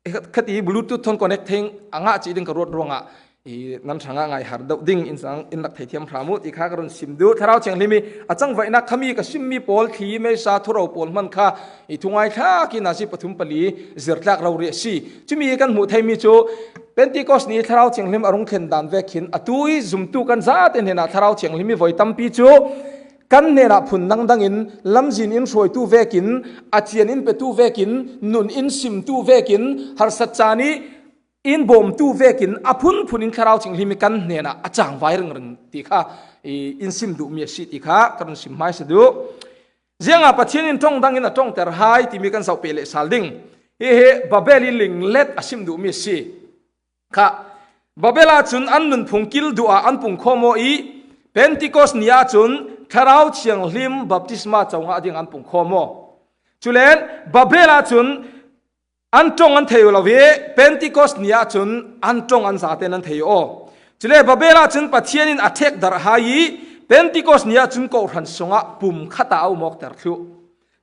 khat i Bluetooth thawn connect thei a ngah cih ding ka ruat ruangah i nan hrangah ngai har deuh ding in sang in rak theithiam hram uh ti kha ka run sim duh. Thlarau Thianghlim i a cangvaihnak khami ka simmi pawl thli, meisa, thuro pawl hman kha i thungai thlak i nazi pathum pali zirtlak rori a si. Cumi kan hmuh theimi cu Pentecost ni Thlarau Thianghlim a rung thlen dan vekin atu i zumtu kan zate hnenah Thlarau Thianghlim i voi tampi cu kan hnenah phun dangdang in lamzin in hruaitu vekin, a cian in petu vekin, nun in simtu vekin, harsat caan i in bawmtu vekin a phunphun in Thlarau Thianghlim i kan hnenah a cangvai ringring ti kha i in sim duhmi a si ti kha ka run sim hmaisa duh. Ziangah Pathian in ṭong dang in a ṭongter hai timi kan zoh peh leh sal ding. Hihi Babel i linglet a sim duhmi a si. Kha, Babel ahcun an nunphung kil duh ah an pungkhawm aw i Pentecost ni ahcun Thlarau Thianghlim baptisma co ngah ding an pungkhawm aw. Cule Babel ahcun an ṭong an thei lo i Pentecost ni ahcun an ṭong an zaten an thei aw. Cule Babel ahcun Pathian in a ṭhekdarh hai i Pentecost ni ahcun kawhhran sungah pum khat ah a um awkter thluh.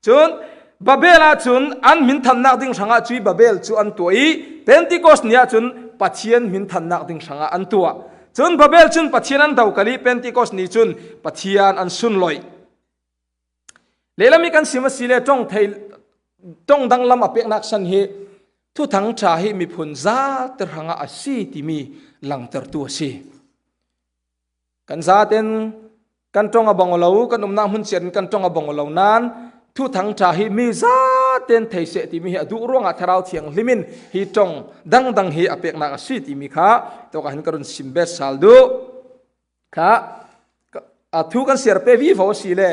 Cun Babel ahcun an hminthannak ding hrangah cui Babel cu an tuah i Pentecost ni ahcun Pathian hminthannak ding hrangah an tuah. Cun Babel cun Pathian an dokal i Pentecost ni cun Pathian an sunloih. Leilam i kan sim a si le ṭong thei, ṭong danglam a peknak san hi Thuthang ṭha hi miphun zate hrangah a si timi langtertu a si. Kan zaten kan ṭong a bang aw lo, kan umnak hmun ciatin kan ṭong a bang aw lo nain Thuthang ṭha hi mi zaten thei seh timi hi a duh ruangah Thlarau Thianghlim in hi ṭong dangdang hi a peknak a si timi kha tawkah hin ka run sim bet sal duh. Kha, ka, a thu kan siar pe vivo a si le,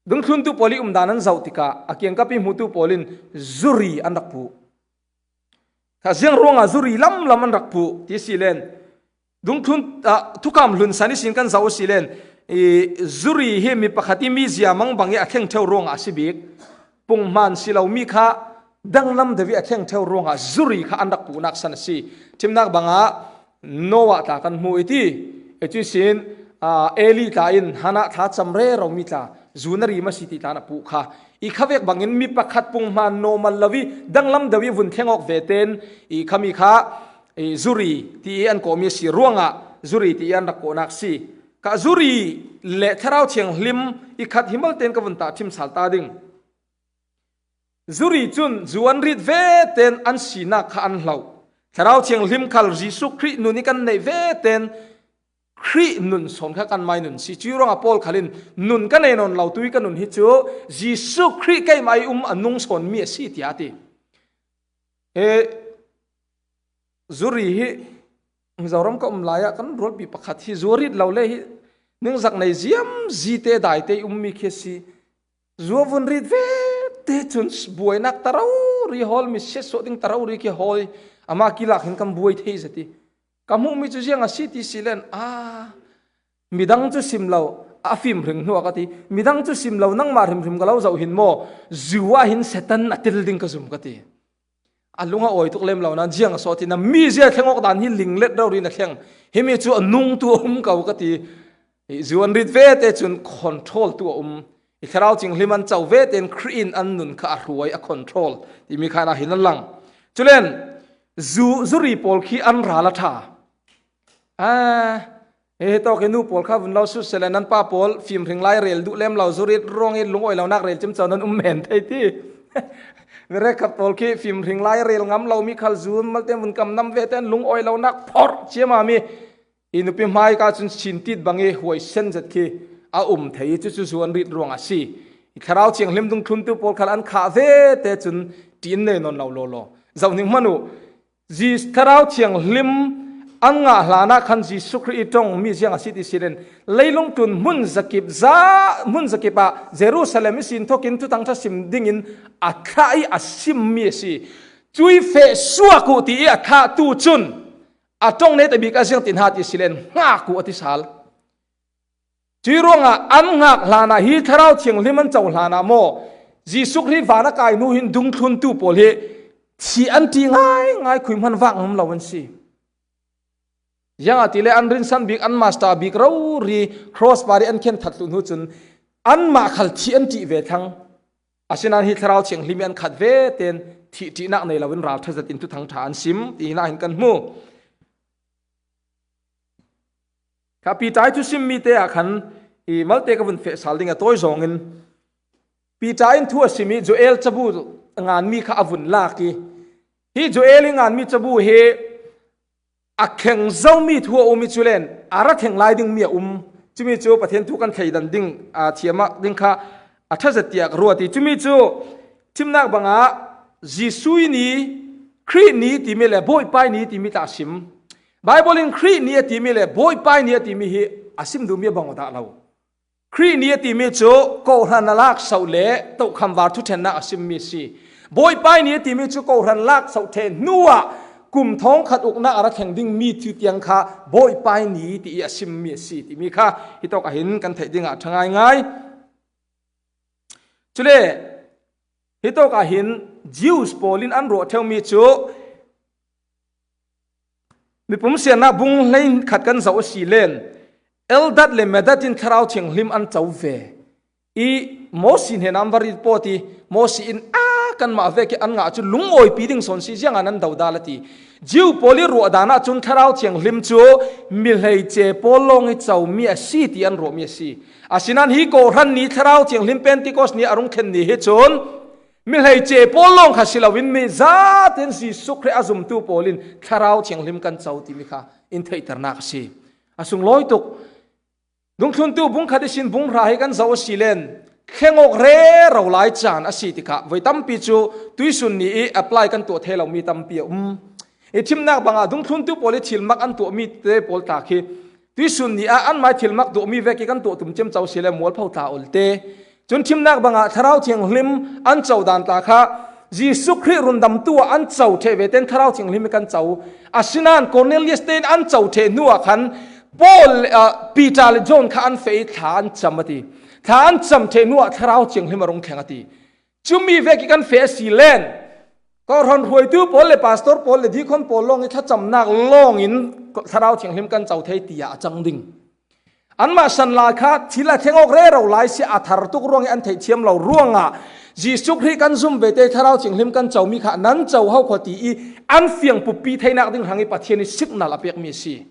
dungthluntu pawl i umdan an zoh tikah a kiangkap i hmutu pawl in zuri an rak puh. Kha ziang ruangah zuri lamlam an rak puh ti si len, dungthlun, ah, thukam hlun san ihsin kan zoh a si len, i, zuri hi mi pakhat i mizia mangbang i a thleng ṭheu ruangah a si bik. Punghman si lomi kha danglam deuh i a thleng ṭheu ruangah zuri kha an rak puhnak san a si. Ṭhimnak bangah Noah tla kan hmu i ti. I cu sin, aa, Eli tla in Hannah thlacam rero mi tla, zu na ri maw si ti tla na puh kha. I khavek bangin mi pakhat punghman normal lo i danglam deuh i vun thleng awk ve ten i khami kha i zuri ti i an kawhmi a si ruangah zuri ti i an rak kawhnak si. Ka zuri le Thlarau Thianghlim i khat hi malte in ka vun tah ṭhim sal ta ding. Zuri cun zu an rit ve ten an sinak kha an hloh. Thlarau Thianghlim khal Jesuh Khrih nun i kan neih ve ten Khrih nun sawn kha kan mai nun si. Cui ruangah Paul khal in nun ka nei nawn lo tu i ka nun hi cu Jesuh Khrih keimah i um a nung sawnmi a si, tiah a ti. He zuri hi Mizoram ka um lai ah kan rualpi pakhat hi zu a rit lo le hi ningzak nei ziam zite daite i ummi khi a si. Zu a vun rit ve te cun buainak ta rori hawl, mi siatsuah ding ta rori khi hawi, amah kilak hin kan buai thei zet i ka hmuhmi cu ziang a si ti si len, a, Midang cu sim lo, a fimhring hnu ah ka ti. Midang cu sim lo, nangmah hrimhrim ka lo zoh hin maw, zu ah hin Satan a tel ding ka zum ka ti. A lung a awi tuk lem lo nain ziang a sawh ti na, mizia thleng awk dan hi linglet rori na thleng. Himi cu a nungtu a um ko ka ti. Hi zu an rit ve te cun control tu a um. Hi Thlarau Thianghlim an co ve tein Khrih in an nun kha a hruai, a control timi kha na hin an lang. Culen zu, zuri pawl khi an ral a ṭha. A, e, tawk i nu pawl kha vun lo sut sele, nan pa pawl fimhring lai rel duh lem lo, zurit ruang i lungawi lonak rel cimco nan um men thei ti. Verekhat pawl khi fimhring lai rel ngam lo mi khal zu malte vun kam nam ve ten lungawi lonak phor ciama mi. I nupi hmai ka cun chin tit bang i huaisen zet khi a um thei, cucu zu an rit ruang a si. I Thlarau Thianghlim dungthluntu pawl khal an khah ve te cun ṭi in nei nawn lo law law. Zohhnik hmanh uh, Jesuh Thlarau Thianghlim an ngah hlanah khan Jesuh Khrih i ṭong mi ziang a si ti si len, leilung tlun hmun zakip za, hmun zakip ah Jerusalem i sin thokin Thuthang ṭha sim dingin a thlah i a simmi a si. Cui feh suak uh ti i a thlahtu cun a ṭong neta bik a ziang tin ha ti si len, hngak uh a ti sal. Cui ruangah an hngak hlanah hi Thlarau Thianghlim an co hlanah maw, Jesuh Khrih van a kai hnu hin dungthluntu pawl hi thih an ṭih ngaingai, khui hman vak ngam lo an si. Ziangahtile an rinsan bik, an master bik rori cross par i an khen that hluh hnu cun anmah khal thih an ṭih ve thlang. Asinain hi Thlarau Thianghlim i an khat ve ten thih ṭihnak nei loin ralṭha zet in Thuthang ṭha an sim ti nain kan hmu. Kha Peter i thusimmi te ah khan i malte ka vun feh sal ding a tawi zawngin, Peter in thu a sim i Joel cabu nganmi kha a vun lak i, hi Joel i nganmi cabu hi a thleng zomi thu a um i, culen a ra thleng lai dingmi a um. Cumi cu Pathian thu kan thleidan ding, aa, thiamah ding kha a ṭha zet tiah ka ruat i, cumi cu thimnak bangah Jesuh ni, Khrih ni timi le Bawipa ni timi tla a sim. Baibal in Khrih ni a timi le Bawipa ni a timi hi a sim duhmi a bang aw dah lo. Khrih ni a timi cu kawhhran a lak sauh le tohkham var thuṭhennak a simmi a si. Bawipa ni a timi cu kawhhran lak sauh ṭheh hnuah kum thawngkhat uknak a ra thleng dingmi thu tiang kha Bawipa ni ti i a simmi a si timi kha hitawk ah hin kan theih dingah a ṭha ngaingai. Cule hitawk ah hin Jews pawl in an ruah ṭheumi cu Mipum Siannak bung hleikhat kan zoh a si len, Eldad le Medad in Thlarau Thianghlim an co ve i, Mosi hnenah an va rit pawt i, Mosi in a kanmah vek i an ngah cu lungawipi ding sawn si, ziangah nan dodal a ti. Jew pawl i ruah dan ah cun Thlarau Thianghlim cu mi hleice pawl lawng i comi a si ti an ruahmi a si. Asinain hi kawhhran ni Thlarau Thianghlim Pentecost ni a rung thlen ni hi cun mi hleice pawl lawng kha si loin mi zaten Jesuh Khrih a zumtu pawl in Thlarau Thianghlim kan co timi kha in theihternak a si. A sunglawi tuk. Dungthluntu bung khat ihsin bung hra hi kan zoh a si len, thleng awk rero lai caan a si tikah voi tampi cu tuisun ni i apply kan tuah thei lomi tampi a um. I thimnak bangah dungthluntu pawl i thilmak an tuahmi te pawl tla khi tuisun ni ah anmah i thilmak tuahmi vek i kan tuah tum ciamco si le mualpho tla olte. Cun thimnak bangah Thlarau Thianghlim an co dan tla kha Jesuh Khrih rundamtu ah an co ṭheh ve ten Thlarau Thianghlim i kan co. Asinain Cornelius tein an co ṭheh hnu ah khan Paul, ah, Peter le John kha an feh i thla an cam a ti. Thla an cam ṭheh hnu ah Thlarau Thianghlim a rung thleng a ti. Cumi vek i kan feh a si len, kawhhran hruaitu pawl le pastor pawl le deacon pawl lawng i thlacamnak lawngin Thlarau Thianghlim kan co thei tiah a cang ding. Anmah san lai kha thil a thleng awk rero lai si, a thar tuk ruang i an theihthiam lo ruangah Jesuh Khrih kan zum ve te Thlarau Thianghlim kan comi kha nan co ho kho ti i an fiang puppi theinak ding hrang i Pathian i signal a pekmi a si.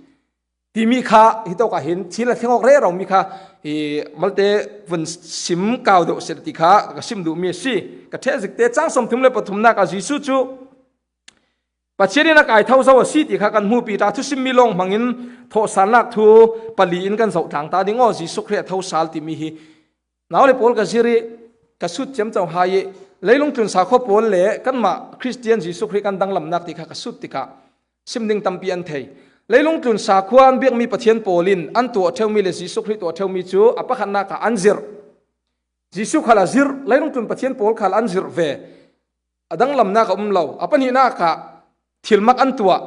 Timi kha hitawk ah hin thil a thleng awk rero mi kha i malte vun sim kau deuh seh ti kha ka sim duhmi a si. Ka ṭheh zik te cang sawmthum le pathumnak ah Jesuh cu Pathian in a kai tho zo a si ti kha kan hmupi ta, thusimmi lawng hmangin thawhsalnak thu pali in kan zoh tlang ta ding aw, Jesuh Khrih a tho sal timi hi. Nau le pawl ka zir i ka sut ciamco hai i leilung tlun sakhua pawl le kanmah Khristian Jesuh Khrih kan danglamnak ti kha ka sut tikah sim ding tampi an thei. Leilung tlun sakhua an biakmi Pathian pawl in an tuah ṭheumi le Jesuh Khrih tuah ṭheumi cu a pakhatnak ah an zirh. Jesuh khal a zirh, leilung tlun Pathian pawl khal an zirh ve. A danglamnak a um lo. A pahnihnak ah thilmak an tuah.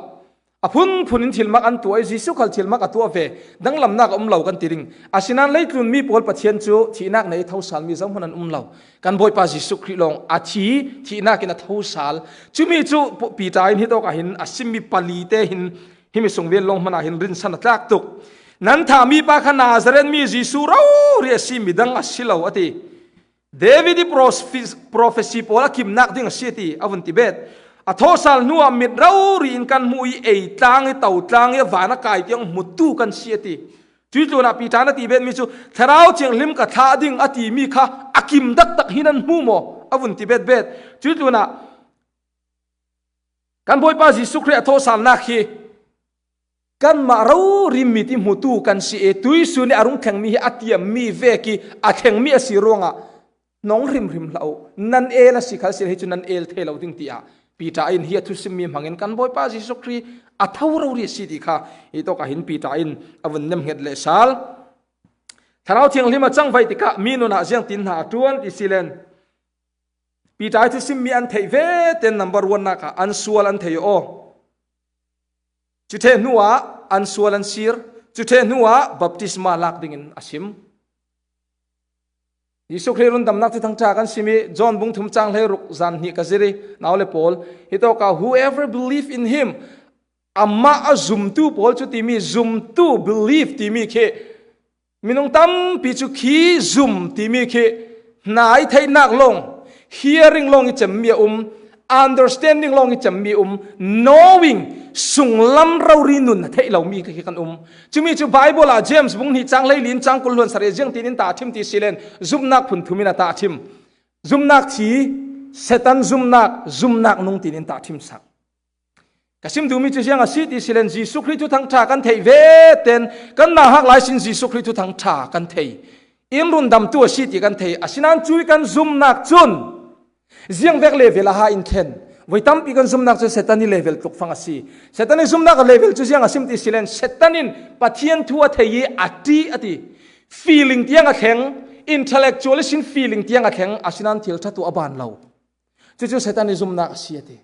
A phunphun in thilmak an tuah i, Jesuh khal thilmak a tuah ve, danglamnak a um lo kan ti ding. Asinain leitlun mi pawl Pathian cu thihnak nei i thosal mi zohman an um lo. Kan Bawipa Jesuh Khrih lawng a thi, thihnak in a thosal. Cumi cu Peter in hitawk ah hin a simmi pali te hin himi sungvel lawng hmanah hin rinsan a tlak tuk. Nan thahmi pa kha Nazareth mi Jesuh rori a si, midang a si lo, a ti. David i profesi pawl a kimnak ding a si, a ti, a vun ti bet. A thawhsal hnuah mit rori in kan hmu i, ei tlang i, to tlang i, a van a kai tiang hmutu kan si, a ti. Cuih tlunah Peter na ti betmi cu, Thlarau Thianghlim ka thlah ding a timi kha a kim taktak hi nan hmu maw? A vun ti betbet. Cuih tlunah kan Bawipa Jesuh Khrih a thawhsalnak hi kanmah rori mit i hmutu kan si i, tuihsun i a rung thlengmi hi a tiammi vek i a thlengmi a si ruangah nong hrimhrim hlah u, nan el a si khal si le hi cu nan el thei lo ding, tiah Peter in hi a thusimmi hmangin kan Bawipa Jesuh Khrih a tho rori a si ti kha hitawk ah hin Peter in a vun nemhnget lehsal. Thlarau Thianghlim a cangvaih tikah mi nunah ziangtin hna a ṭuan ti si len, Peter i thusimmi an theih ve ten number one nak ah an sual an thei aw. Cuṭhe hnuah an sual an sir, cuṭhe hnuah baptisma lak dingin a sim. Jesuh Khrih rundamnak Thuthang ṭha kan sim i, John bung thum cang hleiruk zan hnih ka zir i, nau le pawl, hitawk ah, whoever believe in him, amah a zumtu pawl cu timi, zumtu, believe timi khi, minung tampi cu khi zum timi khi hna i theihnak lawng, hearing lawng i cemmi a um, understanding lawng i cemmi a um, knowing, sunglam rori nun a theih lomi khi kan um. Cumi cu Bible ah James bung hnih cang hleili in cang kul hluan sarih ziangtin in tahṭhim ti si len, zumnak phunthum in a tahṭhim. Zumnak thi, Satan zumnak, zumnak nung tin in tahṭhim sak. Ka sim duhmi cu ziang a si ti si len, Jesuh Khrih Thuthang ṭha kan theih ve ten, kan nauhak lai sin Jesuh Khrih Thuthang ṭha kan thei. In rundamtu a si ti kan thei. Asinain cui kan zumnak cun ziang vek level a ha in thlen. Voi tampi kan zumnak cu Satan i level tluk fang a si. Satan i zumnak a level cu ziang a sim ti si len, Satan in Pathian thu a thei i a ṭih a ti. Feeling tiang a thleng, intellectual ihsin feeling tiang a thleng, asinain thil ṭha tuah a ban lo. Cucu Satan i zumnak a si a ti.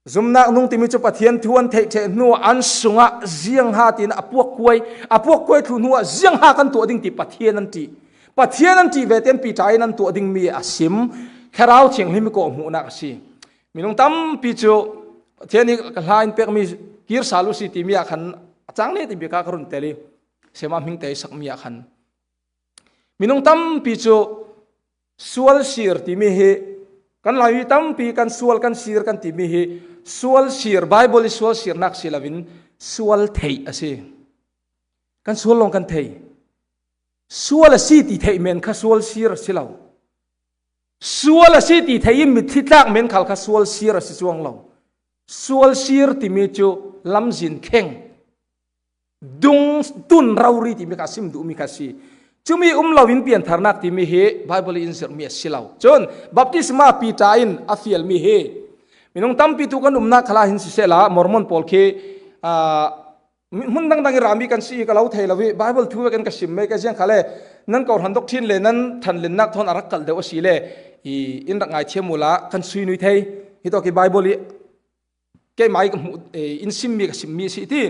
Zumnak nung timi cu Pathian thu an theih ṭheh hnu an sungah ziangha tiin a puakkuai, a puakkuai thlu hnuah ziangha kan tuah ding ti Pathian an ṭih. Pathian an ṭih ve tein Peter in an tuah dingmi a sim. Thlarau Thianghlim i kawhhmuhnak a si. Minung tampi cu Pathian i ka hla in pekmi kir sal u si timi ah khan a cang nih ti bik ah ka run tel i, sema hming te i sakmi ah khan minung tampi cu sual sir timi hi, kan Laimi tampi kan sual kan sir kan timi hi, sual sir, Bible i sual sirnak si loin sual theih a si. Kan sual lawng kan thei. Sual a si ti theih men kha sual sir a si lo. Sual a si ti theih i mitthli tlak men khal kha sual sir a si cuang lo. Sual sir timi cu lamzin thleng, dung tun rori timi kha a sim duhmi kha a si. Cumi um loin piantharnak timi hi Bible i in zirhmi a si lo. Cun baptisma Peter in a fialmi hi minung tampi tu kan umnak khalah hin sisehla Mormon pawl khi, aa, hmun dangdang i rami kan si i ka lo thei lo i Bible thu vekin ka sim mai ka ziang khale nan kohhran dokthin le nan ṭhanlennak thawn a rak kalh deuh a si le i in rak ngaithiam uhla kan sui nui thei. Hitawk i Bible i keimah i ka hmuh, eh, in simmi ka simmi a si ti.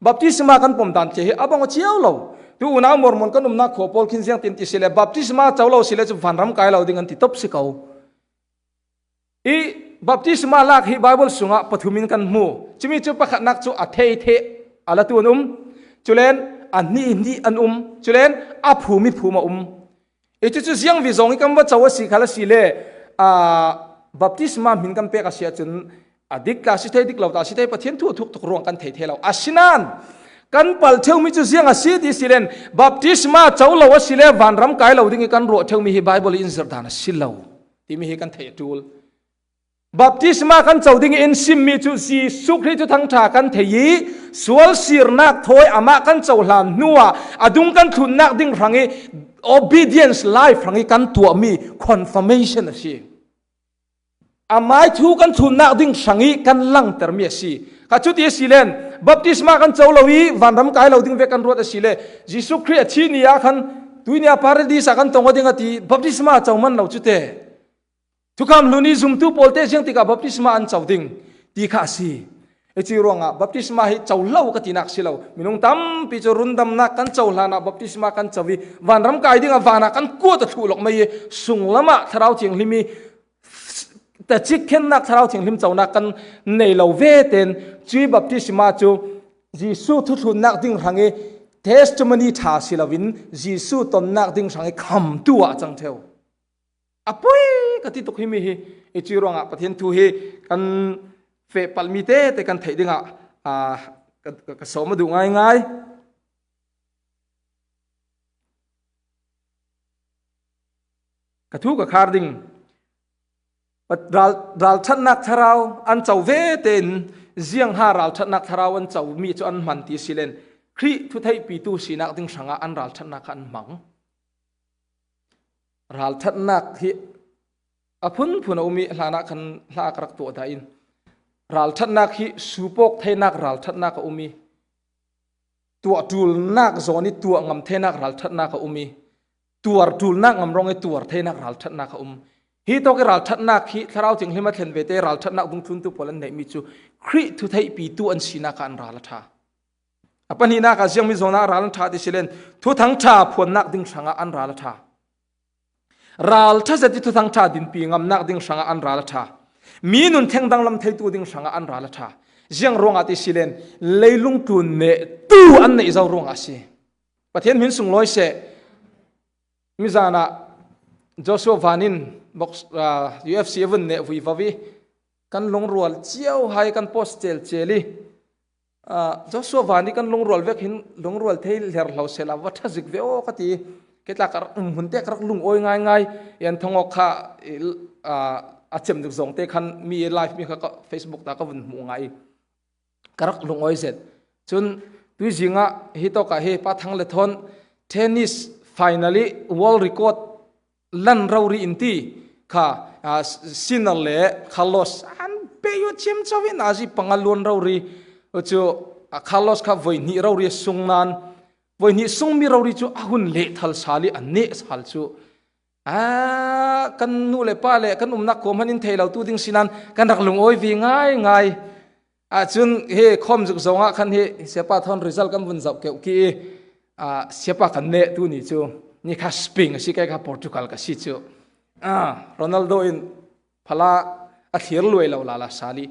Baptisma kan pom dan khi hi a bang a cio lo. Tu unau Mormon kan umnak khua pawl khin ziangtin ti si le baptisma co lo si le cu vanram kai lo ding an ti top si ko. I baptisma lak hi Bible sungah pathum in kan hmu. Cumi cu pakhatnak cu a thei theh a latu an um. Culen a hnih hnih an um. Culen a phum i phum a um. I cucu ziangvi zong i kan va co a si khal a si le, aa, baptisma hmin kan pek a si ahcun a dik tla si thei, dik lo tla si thei, Pathian thu a thuk tuk ruang kan thei thei lo. Asinain kan palh ṭheumi cu ziang a si ti si len, baptisma co lo a si le vanram kai lo ding i kan ruah ṭheumi hi Bible i in zirh dan a si lo timi hi kan theih a ṭul. Baptisma kan co ding i in simmi cu Jesuh Khrih Thuthang ṭha kan thei i sual sirnak thawi amah kan cohlan hnuah a dung kan thlunnak ding hrang i obedience life hrang i kan tuahmi confirmation a si. Amai thu kan thlunnak ding hrang i kan langtermi a si. Kha cuti a si len, baptisma kan co lo i vanram kai lo ding vek kan ruat a si le, Jesuh Khrih a thi ni ah khan tuini ah Paradis ah kan tong aw ding a ti, baptisma a co man lo cu te. Thukham hlun i zumtu pawl te ziang tikah baptisma an co ding ti kha a si. Hici ruangah baptisma hi cohlo ka tinak si lo. Minung tampi cu rundamnak kan cohlanah baptisma kan co i vanram kai dingah vanah kan kuat a thluh lawk mai i sunglamah Thlarau Thianghlim i tacik khennak Thlarau Thianghlim conak kan nei lo ve ten cui baptisma cu Jesuh thuthlunnak ding hrang i testimony ṭha si loin Jesuh tonnak ding hrang i khamtu ah a cang ṭheu. A poi ka ti tuk himi hi, i cui ruangah Pathian thu hi kan feh palhmi tete kan theih dingah, aa, ka, ka, ka sawm a duh ngaingai. Ka thu ka khar ding. Ral, ralṭhatnak thlarau an co ve tein ziangha ralṭhatnak thlarau an co mi cu an hman ti si len Khrih thutheihpitu sinak ding hrangah an ralṭhatnak kha an hmang. Ralṭhatnak hi a phunphun a um i hlanah khan hla ka rak tuah dah in ralṭhatnak hi supawk theinak ralṭhatnak a um i tuah ṭulnak zawn i tuah ngam theinak ralṭhatnak a um i tuar ṭulnak ngam rawng i tuar theinak ralṭhatnak a um. Hi tawk i ralṭhatnak hi Thlarau Thianghlim a thlen ve te ralṭhatnak dungthluntu pawl an neihmi cu Khrih thutheihpitu an sinak ah an ral a ṭha. A pahnihnak ah ziangmi zawnah ral an ṭha ti si len Thuthang ṭha phuannak ding hrangah an ral a ṭha. Ral ṭha zet i Thuthang ṭha dinpi ngamnak ding hrangah an ral a ṭha. Mi nun theng danglam theitu ding hrangah an ral a ṭha. Ziang ruangah ti si len leilung tlun nehtu an neih zo ruangah a si. Pathian hmin sunglawi seh. Mizanah Joshua Van in box, aa, U F C a vun neh vui vo i kan lungrual cio hai kan post celcel i, aa, Joshua Van i kan lungrual vek hin lungrual thei hler hlo sela va ṭha zik ve aw ka ti. Kei tla ka rak um hun te ka rak lungawi ngaingai. Yan thongawk kha i, aa, a cem zik zawng te khan mi live mi kha ka Facebook ta ka vun hmuh ngai i ka rak lungawi zet. Cun tuizingah hi tawkah hi Pa Thang le thawn tennis finally world record lan rori in ti kha, aa, Sinner le Carlos an pe yu ciamco in a zi panga luan rori cu, aa, Carlos kha voi hnih rori a sung nan voi hnih sungmi rori cu a hun leh thal sal i a neh sal cu, aa, kan nu le pa le kan umnak khuam han in thei lo tu ding sinan kan rak lungawi ve ngaingai. Ahcun hi khawm zuk zongah khan hi siapa thawn result kan vun zoh keuh ki i, aa, siapa kan neh tu ni cu ni kha Spain a si, kei kha Portugal ka si cu, aa, Ronaldo in phala a thlir luai lo lala sal i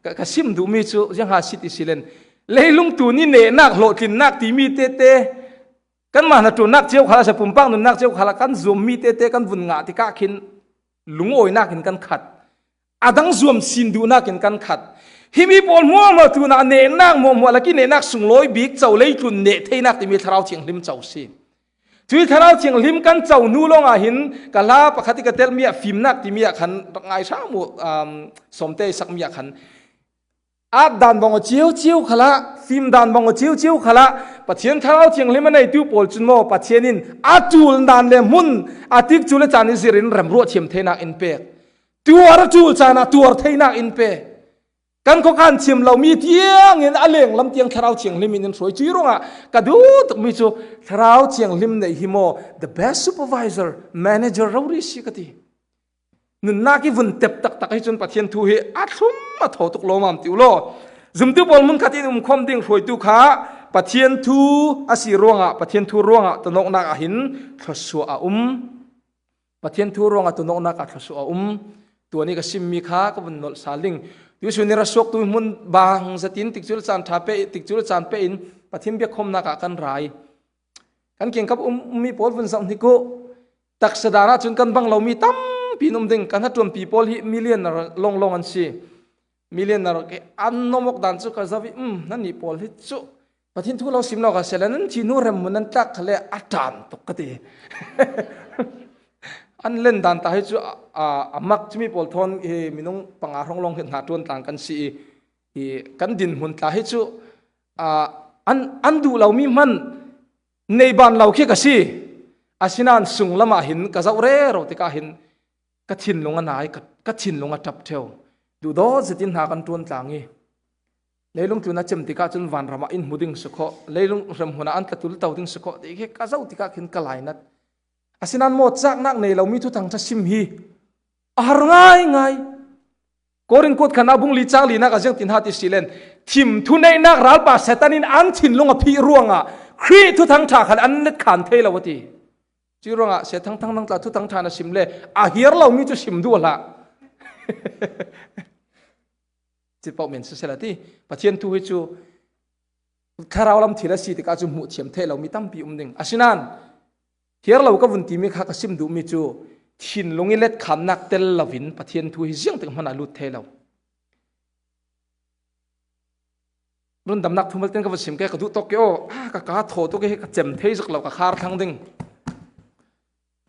ka, ka sim duhmi cu ziangha si ti si len leilung tu ni nehnak hlawhtlinnak timi tete kanmah hnaṭuannak cio khal a si, pumpak nunnak cio khal a kan zuammi tete kan vun ngah tikah khin lungawinak in kan khat. A dang zuam sin duhnak in kan khat. Himi pawl hmuahhmuah tlunah nehnak hmuahhmuah lak i nehnak sunglawi bik co leitlun neh theinak timi Thlarau Thianghlim co si. Cui Thlarau Thianghlim kan co hnu lawngah hin ka hla pakhat i ka telhmi ah fimnak timi ah khan rak ngai hram uh, um, sawmte i sakmi ah khan at dan bang aw cio cio khalah, fim dan bang aw cio cio khalah, Pathian Thlarau Thianghlim a neitu pawl cun maw Pathian in a ṭul dan le hmun a tikcu le caan i zir in remruah thiam theinak in pek. Tuar a ṭul caan ah tuar theinak in pe. Kan khuakan thiam lomi tiangin a lenglam tiang Thlarau Thianghlim in in hruai. Cui ruangah ka duh tukmi cu Thlarau Thianghlim neih hi maw the best supervisor, manager rori si ka ti. Nunnak i vun tep taktak hi cun Pathian thu hi a thlum a thaw tuk lawmam ti uh law, zumtu pawl hmunkhat in umkhawm ding hruaitu kha Pathian thu a si ruangah, Pathian thu ruangah tonawknak ah hin thluasuah a um. Pathian thu ruangah tonawknak ah thluasuah a um. Tuan i ka simmi kha ka vun nolh sal ding. Tuihsun i ra suaktu hmun bang zetin tikcu le caan ṭha pe, tikcu le caan pe in Pathian biakkhawmnak ah kan ra i kan kiangkap um, ummi pawl vun zoh hnik uh. Taksa dan ah cun kan bang lomi tampi an um ding. Kan hnaṭuanpi pawl hi millionaire lawnglawng an si. Millionaire ke an nuam awk dan cu ka zoh i, um, nannih pawl hi cu Pathian thu lo sim lo ka si le nan thihnu remhmun nan tlak kha le a ṭan tuk ka ti. An len dan ta hi cu a, a, a mak cumi pawl thawn hi minung panga hrawng lawng hi hnaṭuan tlang kan si i, i kan dinhmun tla hi cu, a, an, an duh lomi hman nei ban lo khi ka si. Asinain sunglam ah hin ka zoh rero tikah hin ka thinlung a nai, ka, ka thinlung a ṭap ṭheu. Duhdawt zetin hna kan ṭuan tlang i leilung tlun a cem tikah cun vanram ah in hmu ding si khawh, leilung remhmun ah an tla tul to ding si khawh ti khi ka zoh tikah khin ka lainat. Asinain maw caknak nei lomi thuthang ṭha sim hi a har ngaingai. Korin kuat khan a bung li cang linak a ziang tin ha ti si len, Thim thuneihnak ralpa Satan in an thinlung a phih ruangah Khrih thuthang ṭha khal an let khan thei lo a ti. Cuih ruangah Satan thangthang tla thuthang ṭha na sim le a hiar lomi cu sim duh hlah. Citpaoh men siseh la ti. Pathian thu hi cu thlarau lam thil a si tikah cu hmuh thiam theih lomi tampi um ding. Asinain hiar lo ka vun timi kha ka sim duhmi cu thinlung i letkhannak tel loin Pathian thu hi ziangtik hmanh ah lut thei lo. Rundamnak thu malte in ka va sim ke, ka duh tawk ke aw, ah, ka kaa thaw tuk hi, ka cem thei zak lo, ka khar thlang ding.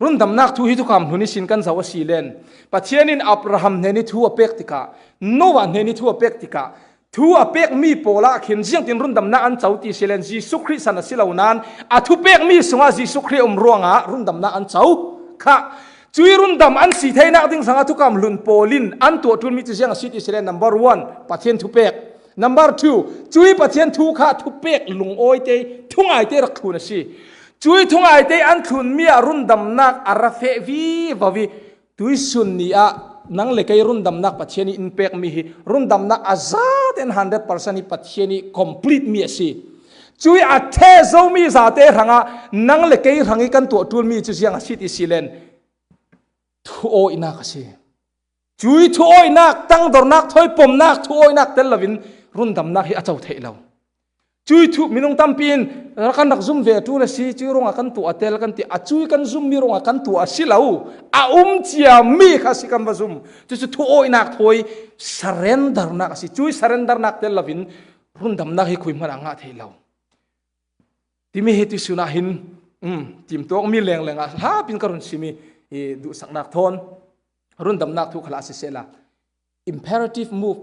Rundamnak thu hi thukam hlun ihsin kan zoh a si len, Pathian in Abraham hnen i thu a pek tikah, Noah hnen i thu a pek tikah, thu a pekmi pawl ah khin ziangtin rundamnak an co ti si len, Jesuh Khrih san a si lo nain a thu pekmi sungah Jesuh Khrih a um ruangah rundamnak an co kha. Cuih rundam an si theinak ding hrangah thukam hlun pawl in an tuah ṭulmi cu ziang a si ti si len, number one, Pathian thu pek. Number two, cuih Pathian thu kha thupek lungawite, thungaite rak thlun a si. Cuih thungaite an thlunmi ah rundamnak a ra feh vivo i tuisun ni ah nang le kei rundamnak Pathian i in pekmi hi rundamnak a zate in hundred percent hi Pathian i complete mi a si. Cuih a ṭhe zomi zate hrangah nang le kei hrang i kan tuah ṭulmi cu ziang a si ti si len, thu awinak a si. Cuih thu awinak, tangdornak, thawi pomnak, thu awinak tel loin rundamnak hi a co theih lo. Cuih thu minung tampi in rak kan rak zum ve ṭul a si, cuih ruangah kan tuah a tel kan ti, a cuih kan zummi ruangah kan tuah a si lo, a um ciami kha a si kan va zum. Cucu thu awinak thawi surrendernak a si. Cuih surrendernak tel loin rundamnak hi khui hmanh ah ngah theih lo. Timi hi tuisun ah hin, um, timtuakmi lengleng ah hlap in ka run simi hi duhsaknak thawn rundamnak thu khalah a si sehla, imperative move,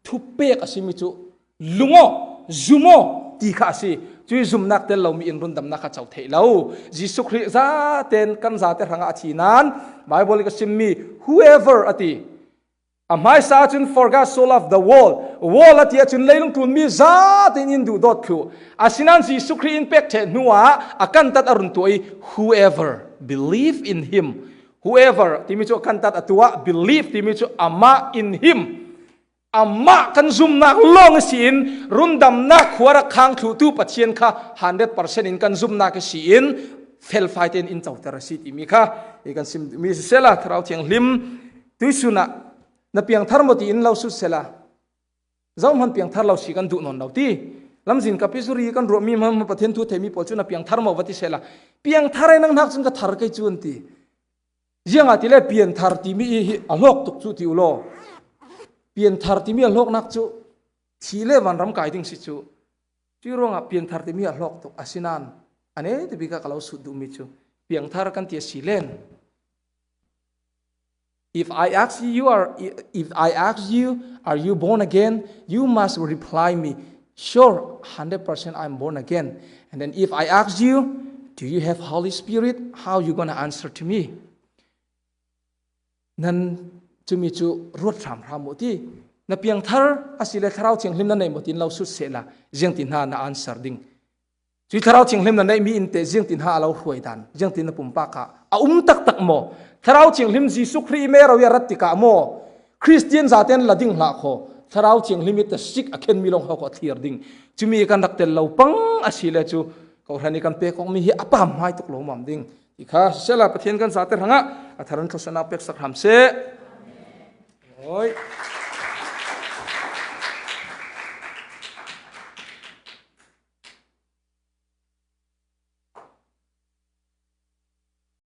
thupek a simi cu, "Lung aw, zum aw," ti kha a si. Cuih zumnak tel lomi in rundamnak kha co theih lo. Jesuh Khrih zaten kan zate hrangah a thi nain Bible i ka simmi, "Whoever," a ti. A hmaisa ahcun, "For God so loved the world." World a ti ahcun leilung tlunmi zaten in duhdawt thluh. Asinain Jesuh Khrih in pek ṭheh hnuah a kantat a run tuah i, "Whoever believe in him." Whoever timi cu a kantat a tuah, believe timi cu amah, in him. Amah kan zumnak lawng ihsin rundamnak khua rak khang thluhtu Pathian kha hundred percent in kan zumnak ihsin felfai tein in coter a si timi kha i kan sim mi sisehla, Thlarau Thianghlim tuisun ah, "Na piangthar maw?" tiin lo sut sehla, zohhmanh piangthar lo si kan duh nawn lo ti. Lamzin ka pizuri kan ruahmi hmanh Pathian thu theimi pawl cu, "Na piangthar maw?" va ti sehla, "Piangthar ai nang hnak cun ka thar kei cu," an ti. Ziangahtile pianthar timi i hi a hlawk tuk cu ti u law, pianthar timi a hlawknak cu thih le vanram kai ding si cu. Cuih ruangah pianthar timi a hlawk tuk. Asinain a netabik ah ka lo sut duhmi cu piangthar kan ti a si len, if I ask you, you are, if I ask you, "Are you born again?" you must reply me, "Sure, hundred percent I'm born again." And then if I ask you, "Do you have Holy Spirit?" how you gonna answer to me? Nan cumi cu ruat hramhram uh ti. "Na piangthar a si le Thlarau Thianghlim na neih maw?" tiin lo sut sehla, ziangtin hna na answer ding? Cuih Thlarau Thianghlim na neihmi in teh ziangtin hna a lo hruai dan, ziangtin na pumpak ah a um taktak maw? Thlarau Thianghlim Jesuh Khrih i mero i a rat tikah maw Khristian zaten la ding hlah kho? Thlarau Thianghlim i tasik a khenmi lawng hau kho a thlir ding. Cumi kan rak tel lo pang a si le cu, kohhran i kan pek awkmi hi a pam hmai tuk lo mam ding. Ti kha sisehla, Pathian kan zate hrangah a thar in thluasuahnak peksak hram seh. Awi.